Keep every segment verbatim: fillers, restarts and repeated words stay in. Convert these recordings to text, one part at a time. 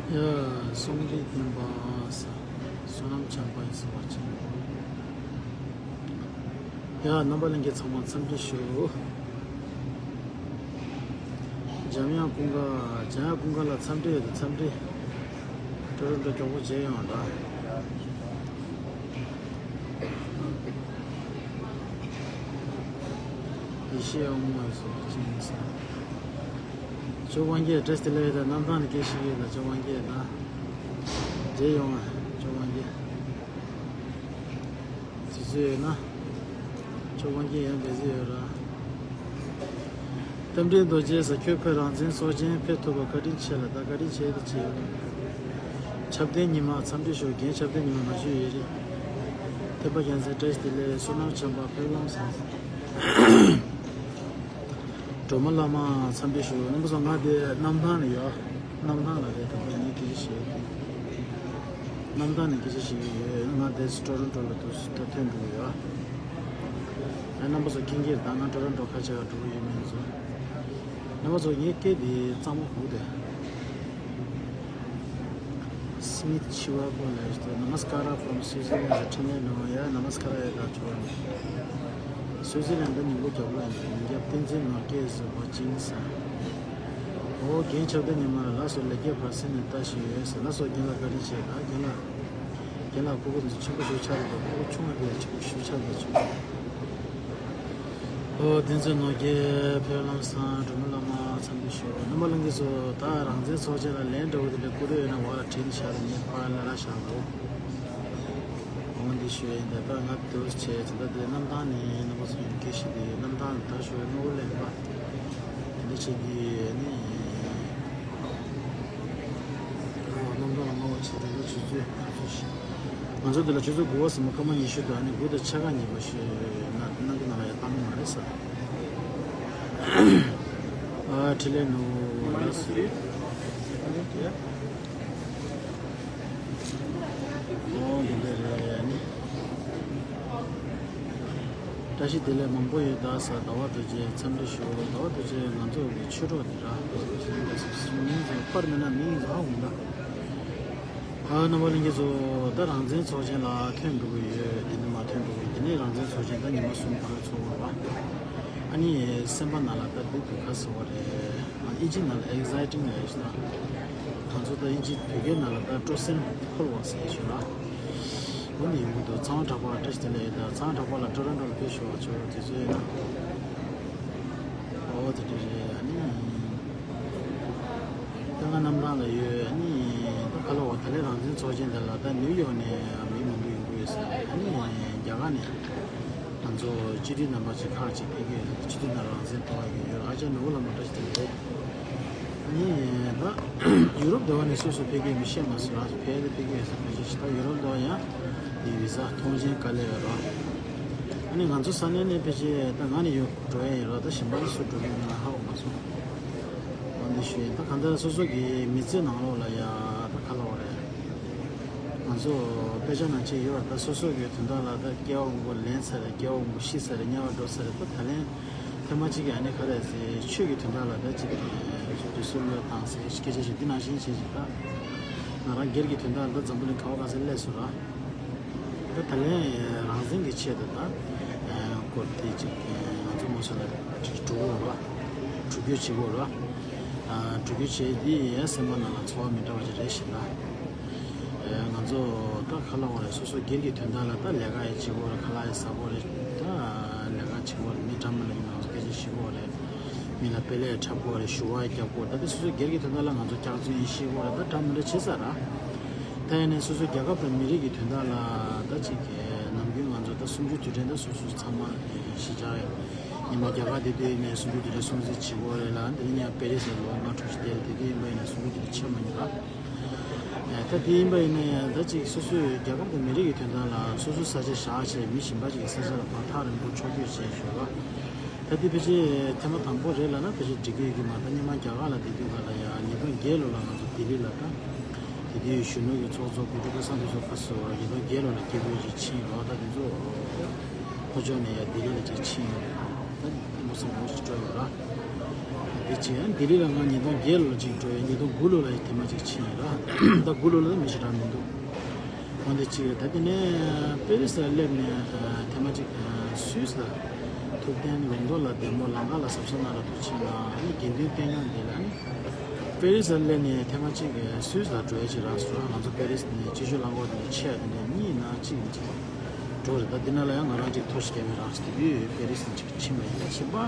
ཡ། གསུང་རིག་བསྟན་པ། བསོད་ནམས་བྱམས་པ་ཡིན་ཟེར་བ་ཅན། ཡ། རྣམ་པ་ལྷན་རྒྱས་ཚང་མ་འཚམས་འདྲི་ཞུ། འཇམ་དབྱངས་ཀུན་དགའ། འཇམ་དབྱངས་ཀུན་དགའ་ལགས་འཚམས་འདྲི་ཡོད་དོ། འཚམས་འདྲི། ཀྲོ་རོན་ཀྲོ་མགྱོགས་པོ་མཇལ་ཡོང་ད། ཡེ་ཤེས་དབང་མོ་ཡིན་ཟེར་བ་ཅན་ཡིན་ཟེར། ཇོ་དབང་རྒྱལ་བཀྲ་ཤིས་བདེ་ལེགས་དང་། གནམ་ཐང་ནས་སྐད་ཤིག་ཡོད་ལ། ཇོ་དབང་རྒྱལ་དང་མཇལ་ཡོང་ང་། ཇོ་དབང་རྒྱལ་དུས་ཚོད་ཡོད་ན། ཇོ་དབང་རྒྱལ་ཡང་འབད་རྩོལ་ཡོད་ར། རྟ་མགྲིན་རྡོ་རྗེ་ཟེར། ཁྱོད་ཕེབས་རང་བཙན་ཚོགས་ཆེན་ཕེབས་ཐུབ་པ་བཀའ་དྲིན་ཆེ་ལ། ད་བཀའ་དྲིན་ཆེ་དེ་ཆེ་ཡོད། ཆབ་བརྡན་ཉི་མ་འཚམས་འདྲི་ཞུ། རྒན་ཆབ་བརྡན་ཉི་མ་ནང་ཞུ་ཡོད་རེད། འཕེན་པ་རྒྱལ་མཚན་བཀྲ་ཤིས་བདེ་ལེགས། བསོད་ནམས་བྱམས་པ་ཕེབས་ལམ་བཟང་། སྒྲོལ་མ་བླ་མ་འཚམས་འདྲི་ཞུ། རྣམ་པ་ཚོ་ང་དེ་གནམ་ཐང་ལ་ཡོད། གནམ་ཐང་ལ་རེད། ད་ལྟ་ངས་སྐད་ཆ་བཤད་ཡོད་དེ། གནམ་ཐང་ནས་སྐད་ཆ་བཤད་ཀྱི་ཡོད། ང་དེ་ཊོ་རོན་ཊོ་ལ་འདུག་ད་ཐོན་འགྲོ་གི་ཡོད། ཨ། རྣམ་པ་ཚོ་མཁྱེན་གྱི་རེད། ད་ང་ཊོ་རོན་ཊོ་ཁ་ཆེ་བ་འགྲོ་གི་ཡོད་མིན་ཚོ། རྣམ་པ་ཚོ་ངའི་སྐད་དེ་གཙང་མ་གོ་དེ། Smith Chivago ལགས་ཏེ། Namaskara from Switzerland. འཕྲིན་ལས་ནོར་ཡ། Namaskara ཡ་དགའ་ཆོག་སུའི་ཙི་ལན་ད་ཉིན་གུང་རྒྱབ་ལོག་ཡིན། ཉིན་རྒྱབ་བསྟན་འཛིན་ནོར་སྐལ་ཟེར་བ་ཅན་ཟེར། ཨོ་རྒན་ཆབ་བརྡན་ཉི་མ་ལགས་སོ། ལེགས་སྐྱེས་བར་གསེང་ནས་ལྟ་བཞིན་ཡོད་ཟེར། ལགས་སོ། རྒན་ལགས་བཀའ་དྲིན་ཆེ། ད་རྒན་ལགས། རྒན་ལགས་སྐུ་ཁུག་འདི་ཆེན་པོ་ཞིག་ཆགས་འདུག་སྐུ་ཁུག་ཆུང་བ་འདི་ཆེན་པོ་ཞིག་ཆགས་འདུག་ཨོ་བསྟན་འཛིན་ནོར་རྒྱས་ཕེབས་ལམ་བཟང་། སྒྲོལ་མ་བླ་མ་འཚམས་འདྲི་ཞུ། རྣམ་པ་ལྷན་རྒྱས་ཚོ། ད་རང་བཙན་ཚོགས་ཆེན་ལ་ལན་འདྲ་བོ་དེ་འདྲ་བསྐུར་འདོད་ཡོད་ན་འོག་ལ་བྲིས་ནས་བཞག་དང་། ངས་ཕར་ལ་ར་བཞག་འགྲོ། འོ་འདི་ཞུ་ཡིན། ད་ལྟ་ང་འདུག་བྱས་ད་ལྟ་དེ་གནམ་ཐང་ནས་རྣམ་པ་ཚོ་ཡོང་སྐད་ཤིག་དེ། གནམ་ཐང་ད་ཞུ་བའི་དངོས་པོ་ལེན་པ་དེ་འདྲ་བྱེད་ཀྱི་ནི། ཨོ་གནམ་ཐང་ལ་དངོས་པོ་བྱས། ད་ལྟ་ཆུ་ཚོད་ང་ཚོ་དེ་ལ་ཆུ་ཚོད་དགུ་པ་ཟིན་པ་སྐར་མ་ཉི་ཤུ་དང་ནི་དགུ་དང་ཕྱེད་ཀ་ཉིན་པ་ཞིག་ན་གནང་གི་ན་ལ་ཡ་བཏང་གི་མ་རེད་ས། ཨ་འཕྲིན་ལས་ནོར་ལགས་སོ། ཨོ་འདི་འདྲ་རེད་ནི། བཀྲ་ཤིས་བདེ་ལེགས་མང་པོ་ཡོད་ད་ཟེར། ཟླ་བ་རྡོ་རྗེ་འཚམས་འདྲི་ཞུ། ཟླ་བ་རྡོ་རྗེ་ང་ཚོ་གི་ཆོས་གྲོགས་འདི་ར། མིང་ཚོ་པར་མེད་ན་མིང་ཡིན་ཨ་འོང་ད། ཨ་རྣམ་པ་ལྷན་རྒྱས་ཚོ། ད་རང་བཙན་ཚོགས་ཆེན་ལ་ཐོན་འགྲོ་གི་ཡོད། འདི་ནས་མར་ཐོན་འགྲོ་གི་ཡོད། འདི་ནས་རང་བཙན་ཚོགས་ཆེན་ད་ཉི་མ་གསུམ་ག་ལ་ཚོགས་དགོས་རེད་པ། ཨ་ནི་སེམས་པ་ནང་ལ་ད་འདི་འདུག་ག་ཟེར་བ་རེད། ཨིན་ཇི་ནང་ལ་exciting ལབ་ཡོད་ཤག་ང་ཚོ་ད་ཨིན་ཇི་བོད་སྐད་ནང་ལ་ད་སྤྲོ་སེམས་འཁོལ་བ་ཟེར་ཡོད་ཤག་འོ་འདི་ཡོང་གི་འདུག་ཚང་མ་གྲགས་པ་བཀྲ་ཤིས་བདེ་ལེགས་ཡོད། ད་ཚང་མ་གྲགས་པ་ལ་ཊོ་རོན་ཊོ་ལ་ཕེབས་ཤོག་ཆོག་དུས་ཚོད་ཡོད་ན། ཨོ་དེ་འདྲ་རེད། ཨ་ནི། ད་ང་གནམ་ཐང་ལ་ཡོད། ཨ་ནི་ད་ག་ལ་བ་ད་ལན་རང་བཙན་ཚོགས་ཆེན་དེ་ལ་ད་ནིའུ་ཡོག་ནས་མི་མང་པོ་ཡོང་གི་ཡོད་ཟེར། ཨ་ནི་རྒྱ་གར་ནས་ང་ཚོ་སྤྱི་འཐུས་རྣམ་པ་ཅིག་ཁག་ཅིག་ཕེབས་ཀྱི་ཡོད། སྤྱི་འཐུས་ནང་རང་བཙན་གཏོང་བ་ཡོད། ཨ་ཅག་ནོར་བུ་ལགས་མ་བཀྲ་ཤིས་བདེ་ལེགས། ཨ་ནི་ད་ཡུ་རོབ་སྡེ་བ་ནས་སུ་སུ་ཕེབས་ཀྱི་ཡོད་མི་ཤེས་མ་སོང་། ཨ་ཅག་ཕེབས་ཏེ་ཕེབས་ཀྱི་ཡོད་ཟེར། ཕལ་ཆེར་ད་ཡུ་རོབ་སྡེ་བ་ཡང་དེ་བི་ཟ་ཐོངས་མཆན་དཀའ་ལས་ཡོད་རེད། ཨ་ནི་ང་ཚོ་ས་གནས་ནས་ཕལ་ཆེར་ད་ང་ནི་ཡོད། འགྲོ་ཡ་ཡིན་རོགས། ད་གཞན་པ་ལ་སུ་འགྲོ་གི་ཡོད་ང་ཧ་གོ་མ་སོང་། འོ་འདི་ཞུ་ཡིན། ད་གང་ལྟར་སོ་སོ་གི་མི་ཚེ་ནང་ལོགས་ལ་ཡ་ད་ག་ལ་བ་རེད། ང་ཚོ་དཔེ་ཆ་ནང་ཅིག་ཡོད་ར། ད་སོ་སོ་གི་དོན་དག་ལ་ད་སྐྱེ་བ་མང་པོ་ལེན་ཚར་རེད། སྐྱེ་བ་མང་པོ་ཤི་ཚར་རེད། དམྱལ་བ་འགྲོ་ཚར་རེད། ད་ད་ལན་ཐེངས་མ་གཅིག་གི་ཨ་ནི་ག་རེ་ཟེར། ཆོས་ཀྱི་དོན་དག་ལ་ད་ཅིག་དུས་སུ་བློས་བཏང་ཟེར་སྐད་ཆ་ཞིག་འདི་ནང་བཞིན་བྱས་ཅིག་ད་ང་རང་སྒེར་གྱི་དོན་དག་ལ་ད་འཛམ་བུ་གླིང་ག་བ་ག་ས་སླེབས་སོང་ར། ད་ད་ལན་རང་བཙན་གྱི་ཆེད་དུ་ད་སྐོར་དེ་ཅིག་ང་ཚོ་མང་ཤོས་ལ་འགྲོ་དགོས་རེད་བ། འགྲོ་རྒྱུ་བྱེད་དགོས་རེད་བ། འགྲོ་རྒྱུ་བྱེད་དེ་ཡང་སེམས་པ་ནང་ལ་ཚོར་བ་མི་འདྲ་བ་ཅིག་རེད་ཤག་ད། ང་ཚོ་ད་ག་ལ་བ་རེད། སོ་སོ་སྒེར་གྱི་དོན་དག་ལ་ད་ལས་ཀ་ཡང་བྱེད་དགོས་རེད། ཁ་ལག་ཡང་ཟ་དགོས་རེད། ད་ལས་ཀ་བྱེད་དགོས་རེད། མི་འདྲ་མི་འདྲ་གི་ནང་ཚོ་སྐད་ཆ་བཤད་དགོས་རེད། མི་ལ་དཔེ་ལེགས་འཁྲབ་དགོས་རེད། ཞུ་བ་རྒྱབ་དགོས་རེད། ད་དེ་སོ་སོ་སྒེར་གྱི་དོན་དག་ལ་ང་ཚོ་སྐྱག་རྫུན་ཡིན་ཤེས་དགོས་རེད། ད་འདྲ་མི་འདྲ་བྱེད་ས་ར། ད་ཡིན་ནའི་སོ་སོ་རྒྱལ་ཁབ་དང་མི་རིགས་ཀྱི་དོན་དག་ལ་ད་ཅིག་ནམ་རྒྱུན་ང་ཚོ་ད་གསུམ་བཅུ་དུས་དྲན་ད་སོ་སོ་ཚང་མ་གཞིས་ཆགས་ཉི་མ་རྒྱ་གར་དེ་དུས་ཡིན་ནའི་གསུམ་བཅུ་དུས་དྲན་སྲུང་བརྩི་བྱེད་དགོས་རེད་ལ། འདི་ནི་ཉག་པེ་རི་སི་ལ་ལོ་ལྔ་དྲུག་ཅིག་བསྡད་ལ་དེ་དུས་ཡིན་པ་ཡིན་ན་གསུམ་བཅུ་དུས་དྲན་ཆེ་མ་ཡིན་པ། ད་དེ་ཡིན་པ་ཡིན་ན་ཡང་ད་ཅིག་སོ་སོའི་རྒྱལ་ཁབ་དང་མི་རིགས་ཀྱི་དོན་དག་ལ་སོ་སོའི་ས་ཆ་བཞག་བྱས་མི་གཞན་པ་ཅིག་གི་ས་ཆ་ལ་བར་ཐག་རིང་པོ་ཕྱོགས་བསྐྱོད་བྱས་ཞོར་ལ། ད་དེ་ཕལ་ཆེར་ཐེངས་མ་དང་པོ་རེད་ལབ་ན་ཕལ་ཆེར་འགྲིག་གི་ཡོད་ཀྱི་མ་རེད། ད་སྔོན་མ་རྒྱ་གར་ལ་བསྡད་དུས་ག་ལ་ཡ་ཉིས་སྟོང་བརྒྱད་ལོ་ལ་ང་ཚོ་ལྡི་ལི་ལ་ད་དེ་དུས་གཞོན་ནུ་གི་ཚོགས་གཙོ་གུ་རུ་པ་སངས་དེ་ཚོ་ཁ་གསོ་བ་ཉིས་སྟོང་བརྒྱད་ལོ་ལ་སྐད་འབོད་ཅིག་ཕྱིན་རོགས། ད་དེ་ཚོ་ཕོ་ཅོག་ནས་ཡ་ལྡི་ལི་ལ་ཅིག་ཕྱིན་ཡོད་རེད། ད་མོ་སང་མོ་ཞིག་སྤྲོ་ཡོད་ར། དེ་གཅིག་ཡང་ལྡི་ལི་ལ་ང་ཉིས་སྟོང་བརྒྱད་ལོ་གཅིག་འགྲོ་ཡ། ཉིས་སྟོང་དགུ་ལོ་ལ་ཐེངས་མ་གཅིག་ཕྱིན་ཡིན་ར། ད་དགུ་ལོ་ལ་མི་ཞེ་དྲག་མི་འདུག་འོ་འདི་གཅིག་རེད། ད་དེ་ནས་པེ་རི་སི་ལ་སླེབས་ནས་ཨ་ཐེངས་མ་གཅིག་ཨ་སུད་སི་ལ་ཐུབ་བསྟན་ལུང་རྟོགས་ལ་བདེ་མོ་ལམ་ཁ་ལ་གཟབ་གཟབ་གནང་ར་ཐུག་ཕྱིན་ལ། ཨ་ནི་དགེ་འདུན་བསྟན་སྐྱོང་འདི་ལ་ཨ་ནི་པེ་རི་སི་ལ་སླེབས་ནས་ཐེངས་མ་གཅིག་སུད་སི་ལ་འགྲོ་ཡ་ཅིག་རག་སོང་། ང་ཚོ་པེ་རི་སི་ནས་སྤྱི་སྤྱོད་རླངས་འཁོར་དེ་ནས་ཆས་དེ་འདྲ་གཉིས་ན་གཅིག་ཡིན་གཅིག་འགྲོ་རེད། ད་འདི་ན་ལ་ཡང་ང་རང་གཅིག་ཐོ་ཞིག་རྒྱབ་ཡ་རག་སོང་། དེ་དུས་པེ་རི་སི་ནས་གཅིག་ཕྱིན་པ་ཡིན། ད་ཕྱིན་པ།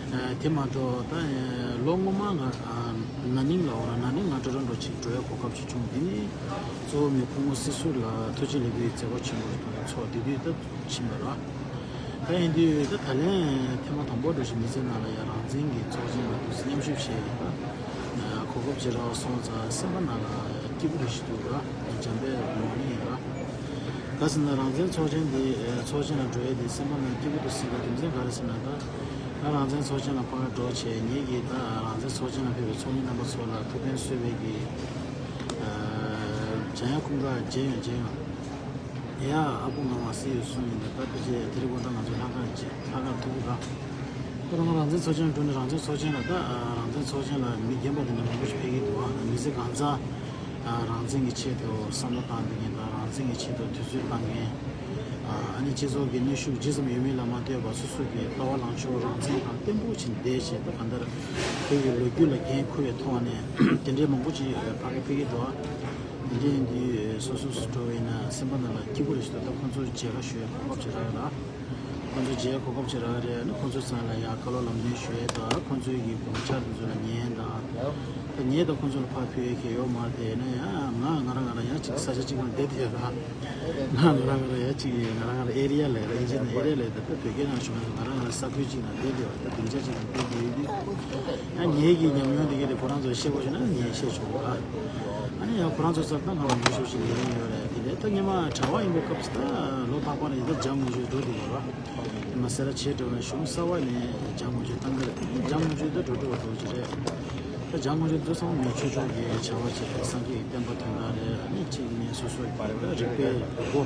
ཨ་དེ་མ་གཏོགས་ད་ཨ་ལོ་སྔོན་མ་ང་ཨ་ན་ནིང་ལ་འོ་ར་ན་ནིང་ང་ཊོ་རོན་ཊོ་ཅིག་འགྲོ་ཡ་གོ་སྐབས་ཅིག་བྱུང་། དེ་ནི་གཙོ་བོ་མི་སྐུ་ངོ་སྲིད་ཟུར་ལ་ཐུགས་རྗེ་ལེགས་འབུལ་མཛད་སྒོ་ཆེན་པོ་ཞིག་ཚོགས། དེ་དུས་ད་ཕྱིན་པ་ར། ད་ཡིན་དུས་ད་ད་ལན་ཐེངས་མ་དང་པོ་འགྲོ་བཞིན་མི་ཚེ་ནང་ལ་ཡ་རང་བཙན་གྱི་ཚོགས་ཆེན་ལ་དུས་སུ་མཉམ་ཞུགས་བྱས་ཡིན་པ། ཨ་གོ་སྐབས་ཅིག་རག་སོང་ཙང་སེམས་པ་ནང་ལ་སྐྱིད་པོ་རེ་ཞིག་འདུག་ར། འཇམ་དཔལ་ངོས་ནས་ཡིན་ར། ག་ཟེར་ན་རང་བཙན་ཚོགས་ཆེན་འདི་ཨ་ཚོགས་ཆེན་ལ་འགྲོ་ཡས་འདི་སེམས་པ་ནང་སྐྱིད་པོ་འདུག་ཟེར་གྱི་འདུག་རྒྱུ་མཚན་ག་རེ་ཟེར་ན། ད་ང་རང་བཙན་ཚོགས་ཆེན་ལ་ཕར་འགྲོ་བྱས་ངེད་ཀྱིས་ད་རང་བཙན་ཚོགས་ཆེན་ལ་ཕེབས་པའི་ཚོགས་མི་རྣམ་པ་ཚོ་ལ་ཐུགས་ཕན་གསོས་པའི་གི་ཨ་འཇམ་དབྱངས་སྐུ་འདྲ་མཇལ་ཡོང་མཇལ་ཡོང་། ཡ་ཨ་ཁུ་ང་མ་སི་ཡོད་གསུངས་ཡིན་ད། ད་ཕལ་ཆེར་དེ་རིང་དགོང་དག་ང་ཚོ་ལྷག་དཀར་རྗེས་ལྷག་དཀར་ཐུག་གི་ར། ཁོ་རང་རང་བཙན་ཚོགས་ཆེན་འགྲོ་ནས་རང་བཙན་ཚོགས་ཆེན་ལ་ད་ཨ་རང་བཙན་ཚོགས་ཆེན་ལ་མི་རྒན་པ་དེ་འདྲ་མང་པོ་ཞིག་ཕེབས་ཀྱི་འདུག་ཨ། མི་ཚེ་གང་ཚ་ཨ་རང་བཙན་གྱི་ཆེད་དུ་བསམ་བློ་བཏང་བསྡད་མཁན་དང་། རང་བཙན་གྱི་ཆེད་དུ་དུས་ཚོད་བཏང་མཁན། ཨ་ཨ་ནི་སྤྱི་ཚོགས་ཀྱི་གནོན་ཤུགས་ཇི་ཙམ་ཡོད་མེད་ལ་མ་ལྟོས་པར་སོ་སོ་གི་ལྟ་བ་ལངས་ཕྱོགས་རང་བཙན་དང་བརྟན་པོ་ཕྱིན་བསྡད་བྱས། ད་གང་ལྟར་བོད་ཀྱི་ལོ་རྒྱུས་ལ་འགན་འཁུར་བའི་ཐོག་ནས་དེ་འདྲའི་མང་པོ་ཅིག་ཕ་གི་ཕེབས་ཀྱི་འདུག་ཨ། དེ་འདྲ་ཡིན་དུས་སོ་སོ་སུ་འགྲོ་བ་ཡིན་ན་སེམས་པ་ནང་ལ་སྐྱིད་པོ་རེ་ཞིག་འདུག་ད་ཁོང་ཚོར་མཇལ་ཁ་ཞུ་ཡ་གོ་སྐབས་ཅིག་རག་ཡོད་ལ། ཁོང་ཚོར་མཇལ་ཁ་གོ་སྐབས་ཅིག་རག་ཡོད་རེད། ཨ་ནི་ཁོང་ཚོའི་རྩ་ལ་ཡ་བཀའ་སློབ་ལམ་སྟོན་ཞུ་ཡས་དང་། ཁོང་ཚོའི་གི་དགོངས་འཆར་དེ་ཚོ་ལ་ཉན་ཡས་དང་། ད་ངས་ད་ཁོང་ཚོ་ལ་ཕར་ཕུལ་ཡས་གལ་ཡོད་མ་རེད་དེ། ཡིན་ན་ཡང་ང་ང་རང་ང་རང་ཡང་ཅིག་ས་ཆ་གཅིག་ནང་བསྡད་བསྡད་ཡོད་ར། ང་ང་རང་ང་རང་ཡ་གཅིག་ཡིན། ང་རང་ང་རང་ཨེ་རི་ཡ་ལ་ར། ཨིན་ཇི་ནང་ཨེ་རི་ཡ་ལ་ད་ལྟ་བོད་སྐད་ནང་བྱུང་ན་ང་རང་ང་རང་ས་ཁུལ་གཅིག་ནང་བསྡད་བསྡད་ཡོད་ར། ད་སྡིངས་ཆ་གཅིག་ནང་བསྡད་བསྡད་ཡོད་དུས། ཡང་ངེད་ཀྱི་ཉམས་མྱོང་འདི་ག་དེ་ཁོ་རང་ཚོར་བཤད་དགོས་བྱུང་ན་ངས་བཤད་ཆོག་གི་ར། ཨ་ནི་ཡང་ཁོ་རང་ཚོ་ཚབ་ད་ང་ལ་ཉུང་ཤོས་ཤིག་ཉན་ཡོད་རེད། དེ་ནས་ད་སྔོན་མ་གྲྭ་པ་ཡིན་པའི་སྐབས་སུ་ད་ལོ་རྟག་པར་ཡིན་ད་འཇང་དགུན་ཆོས་འགྲོ་བསྡད་ཡོད་ར། དེ་མ་ཟད་ར་བྱེས་འགྲོ་བའི་གཞུང་གསར་པ་ནས་འཇང་དགུན་ཆོས་བཏང་གི་རེད། འཇང་དགུན་ཆོས་ད་འགྲོ་འགྲོ་བ་འགྲོ་གི་རེད། ད་འཇང་དགུན་ཆོས་ཚོ་ཚང་མ་ཆོས་སྐྱོང་གི་བྱ་བ་བྱེད་པའི་སངས་རྒྱས་ཀྱི་བསྟན་པ་དོན་དག་རེད། ཨ་ནི་གཅིག་ནས་སོ་སོ་གི་རིག་པའི་སྒོ་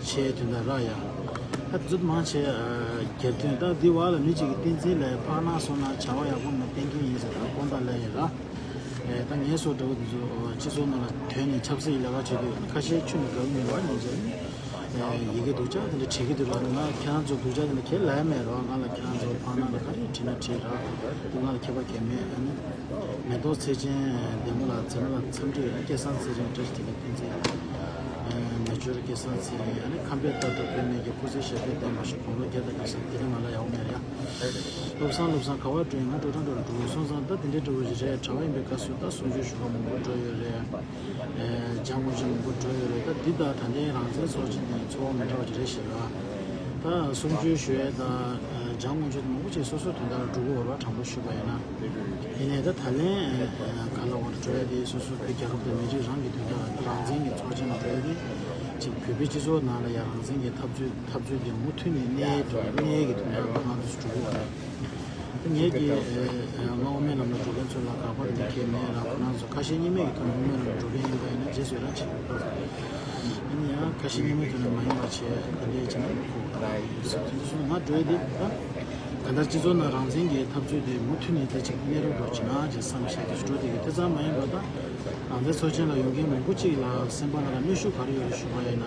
ཕྱེ་དོན་དག་ར་ཡ། ད་དེ་ཚོ་མང་ཆེ་ཨ་རྒྱལ་དོན་ད་འདི་བ་ལ་མི་གཅིག་གི་བསྟན་འཛིན་ལ་ཕར་ནང་སོང་ན་བྱ་བ་ཡག་པོ་མ་བསྟན་གྱི་ཡིན་ཟེར་ད་དགོངས་དག་ལེན་ཡིན་ར། ཨེ་ད་ངའི་སོ་འདྲ་བོ་འདི་ཚོ་སྤྱི་ཚོགས་ནང་ལ་ཐོན་ནས་ཆབ་སྲིད་ཀྱི་ལས་ཀ་བྱེད་དུས་ཁ་ཤས་ཆུ་ནས་གབ་ཉེ་བ་ཡིན་ཟེར། ཨེ་ཡི་གེ་སྡུག་ཅག་དེ་འདྲ་བྲིས་ཀྱི་འདུག་ར། ང་ཁྱེད་རང་ཚོ་སྡུག་ཅག་དེ་འདྲ་ཁས་ལེན་མེད་རོགས། ང་ལ་ཁྱེད་རང་ཚོ་ཕར་ནང་ལ་ག་རེ་བྲིས་ན་བྲིས་ར། དེ་ང་ལ་ཁྱད་པར་གང་མེད། ཨ་ནི། མེ་ཏོག་ཚེ་ཆེན་བདེ་མོ་ལགས། ཚེ་མོ་ལགས་འཚམས་འདྲི། སྐལ་བཟང་ཚེ་རིང་བཀྲ་ཤིས་བདེ་ལེགས་བསྟན་འཛིན། ཨ་མེ་སྦྱོར་སྐལ་བཟང་ཚེ་རིང་། ཨ་ནི་ཁམས་པའི་ལྟ་གྲུབ་དཔེ་མེད་ཀྱི་སྐུ་ཚེ་ཞབས་པད་བརྟན་པ་ཞིག་དགུང་ལོ་བརྒྱ་དང་བརྒྱ་ཟེར་དེ་རིང་ང་ལ་ཡག་པོ་མེད་རེད་ཡ། བློ་བཟང་བློ་བཟང་ག་པར་འགྲོ་ཡིན། ང་འགྲོ་གྲང་འགྲོ་འགྲོ་སོང་ཙང་ད་དེ་འདྲའི་འགྲོ་བ་ཞིག་རེད། གྲྭ་པ་ཡིན་པའི་སྐབས་སུ་ད་གསུང་ཆོས་ཞུ་ག་མང་པོ་འགྲོ་ཡོད་རེད། ཨེ་འཇང་དགུན་ཆོས་མང་པོ་འགྲོ་ཡོད་རེད། ད་འདི་དང་ད་ལྟའི་རང་བཙན་ཚོགས་ཆེན་དེ་ཚོར་བ་མི་འདྲ་བ་ཞིག་རེད་ཤག་ར། ད་གསུང་ཆོས་ཞུ་ཡས་དང་འཇང་དགུན་ཆོས་དེ་མང་པོ་ཅིག་སོ་སོའི་དོན་དག་ལ་འགྲོ་གི་ཡོད་རེད་པ། དྲང་པོ་ཞུས་པ་ཡིན་ན། ཡིན་ནའི་ད་ད་ལན་ག་ལ་བར་འགྲོ་ཡ་དེ་སོ་སོ་བོད་རྒྱལ་ཁབ་དང་མི་རིགས་རང་གི་དོན་དག་ལ། ད་རང་བཙན་གྱི་ཚོགས་ཆེན་ལ་འགྲོ་ཡ་དེ་གཅིག་བོད་པའི་སྤྱི་ཚོགས་ནང་ལ་ཡང་རང་བཙན་གྱི་འཐབ་རྩོད་འཐབ་རྩོད་དེ་མུ་མཐུད་ནས་གནས་གནས་ཀྱི་དོན་དག་ལ་ང་ཚོ་འགྲོ་གི་ཡོད་རེད། ད་ངེད་ཀྱི་ཨ་ཨ་ང་དབུ་མའི་ལམ་ལ་འགྲོ་མཁན་ཚོ་ལ་དགག་པ་དེ་འདྲ་གང་ཡང་མེད་ར། ཁོ་རང་ཚོ་ཁ་ཞེ་གཉིས་མེད་ཀྱི་ཐོག་ནས་དབུ་མའི་ལམ་ལ་འགྲོ་མཁན་ཡིན་པ་ཡིན་ན་རྗེས་སུ་ཡི་རང་བྱེད་དགོས། ཨ་ནི་ཡང་ཁ་ཞེ་གཉིས་མེད་ཐོག་ནས་མ་ཡིན་པ་བྱས་དེ་འདྲ་བྱས་ན་ཁོ་རང་ཡིན་ཟེར། དེ་འདྲ་སོང་ང་འགྲོ་ཡ་དེ་ད་གང་ལྟར་སྤྱི་ཚོགས་ནང་རང་བཙན་གྱི་འཐབ་རྩོད་དེ་མུ་མཐུད་ནས་ད་ཅིག་གནས་རོགས་འགྲོ་བྱེད་ན་ཅེས་བསམ་བྱས་དེ་འགྲོ་བསྡད་ཀྱི། དེ་ཙམ་མ་ཡིན་པ་ད་རང་བཙན་ཚོགས་ཆེན་ལ་ཡོང་མཁན་མང་པོ་ཅིག་ལ་སེམས་པ་ནང་ལ་གནོན་ཤུགས་ག་རེ་ཡོད་རེད་ཞུས་པ་ཡིན་ན།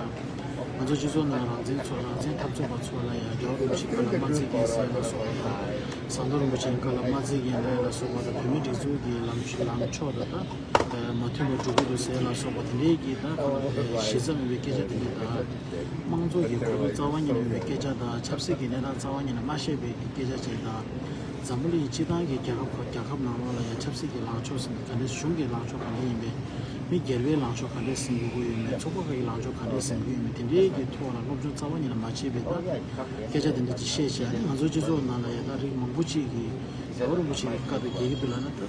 ང་ཚོ་སྤྱི་ཚོགས་ནང་རང་བཙན་ཚོགས་རང་བཙན་འཐབ་རྩོད་པ་ཚོ་ལ་ཡང་རྒྱལ་བ་རིན་པོ་ཆེའི་བཀའ་སློབ་མ་བརྩི་མཁན་ཟེར་ལ་སོགས་པ་དང་། ཟམ་གདོང་རིན་པོ་ཆེའི་བཀའ་སློབ་མ་བརྩི་མཁན་ལ་ལ་སོགས་པ་དང་། བོད་མིའི་སྒྲིག་འཛུགས་ཀྱི་ལམ་ལམ་ཕྱོགས་དང་ད་མ་མཐུན་པར་འགྲོ་གི་འདུག་ཟེར་ལ་སོགས་པ་དེ་འདྲའི་གི་ད་གཞི་རྩ་མེད་པའི་སྐད་ཆ་དེ་འདྲ་དང་། དམངས་གཙོ་གི་གོ་རྟོགས་རྩ་བ་ཉིད་ནས་མེད་པའི་སྐད་ཆ་དང་། ཆབ་སྲིད་ཀྱི་གནས་སྟངས་རྩ་བ་ཉིད་ནས་མ་ཤེས་པའི་སྐད་ཆ་ཅིག་དང་། འཛམ་བུ་གླིང་སྤྱི་བཏང་གི་རྒྱལ་ཁབ་ཁག་རྒྱལ་ཁབ་ནང་ལོགས་ལ་ཡང་ཆབ་སྲིད་ཀྱི་ལངས་ཕྱོགས་ཟེར་ནས་ག་འདྲ། གཞུང་གི་ལངས་ཕྱོགས་ག་འདྲ་ཡིན་པས། མི་སྒེར་པའི་ལངས་ཕྱོགས་ག་འདྲ་ཟིན་དགོས་ཀྱི་ཡོད་མེད། ཚོགས་པ་ཁག་གི་ལངས་ཕྱོགས་ག་འདྲ་ཟིན་གྱི་ཡོད་མེད། དེ་འདྲའི་གི་ཐོག་ལ་སློབ་སྦྱོང་རྩ་བ་ཉིད་ནས་མ་བྱས་པའི་ད་སྐད་ཆ་དེ་འདྲ་ཅིག་བཤད་བྱས། ཨ་ནི་ང་ཚོའི་སྤྱི་ཚོགས་ནང་ལ་ཡང་ད་རིགས་མང་པོ་ཅིག་གིས་རྒྱལ་བ་རིན་པོ་ཆེ་གི་བཀའ་དང་འགལ་གྱི་འདུག་ལབ་ན། ད་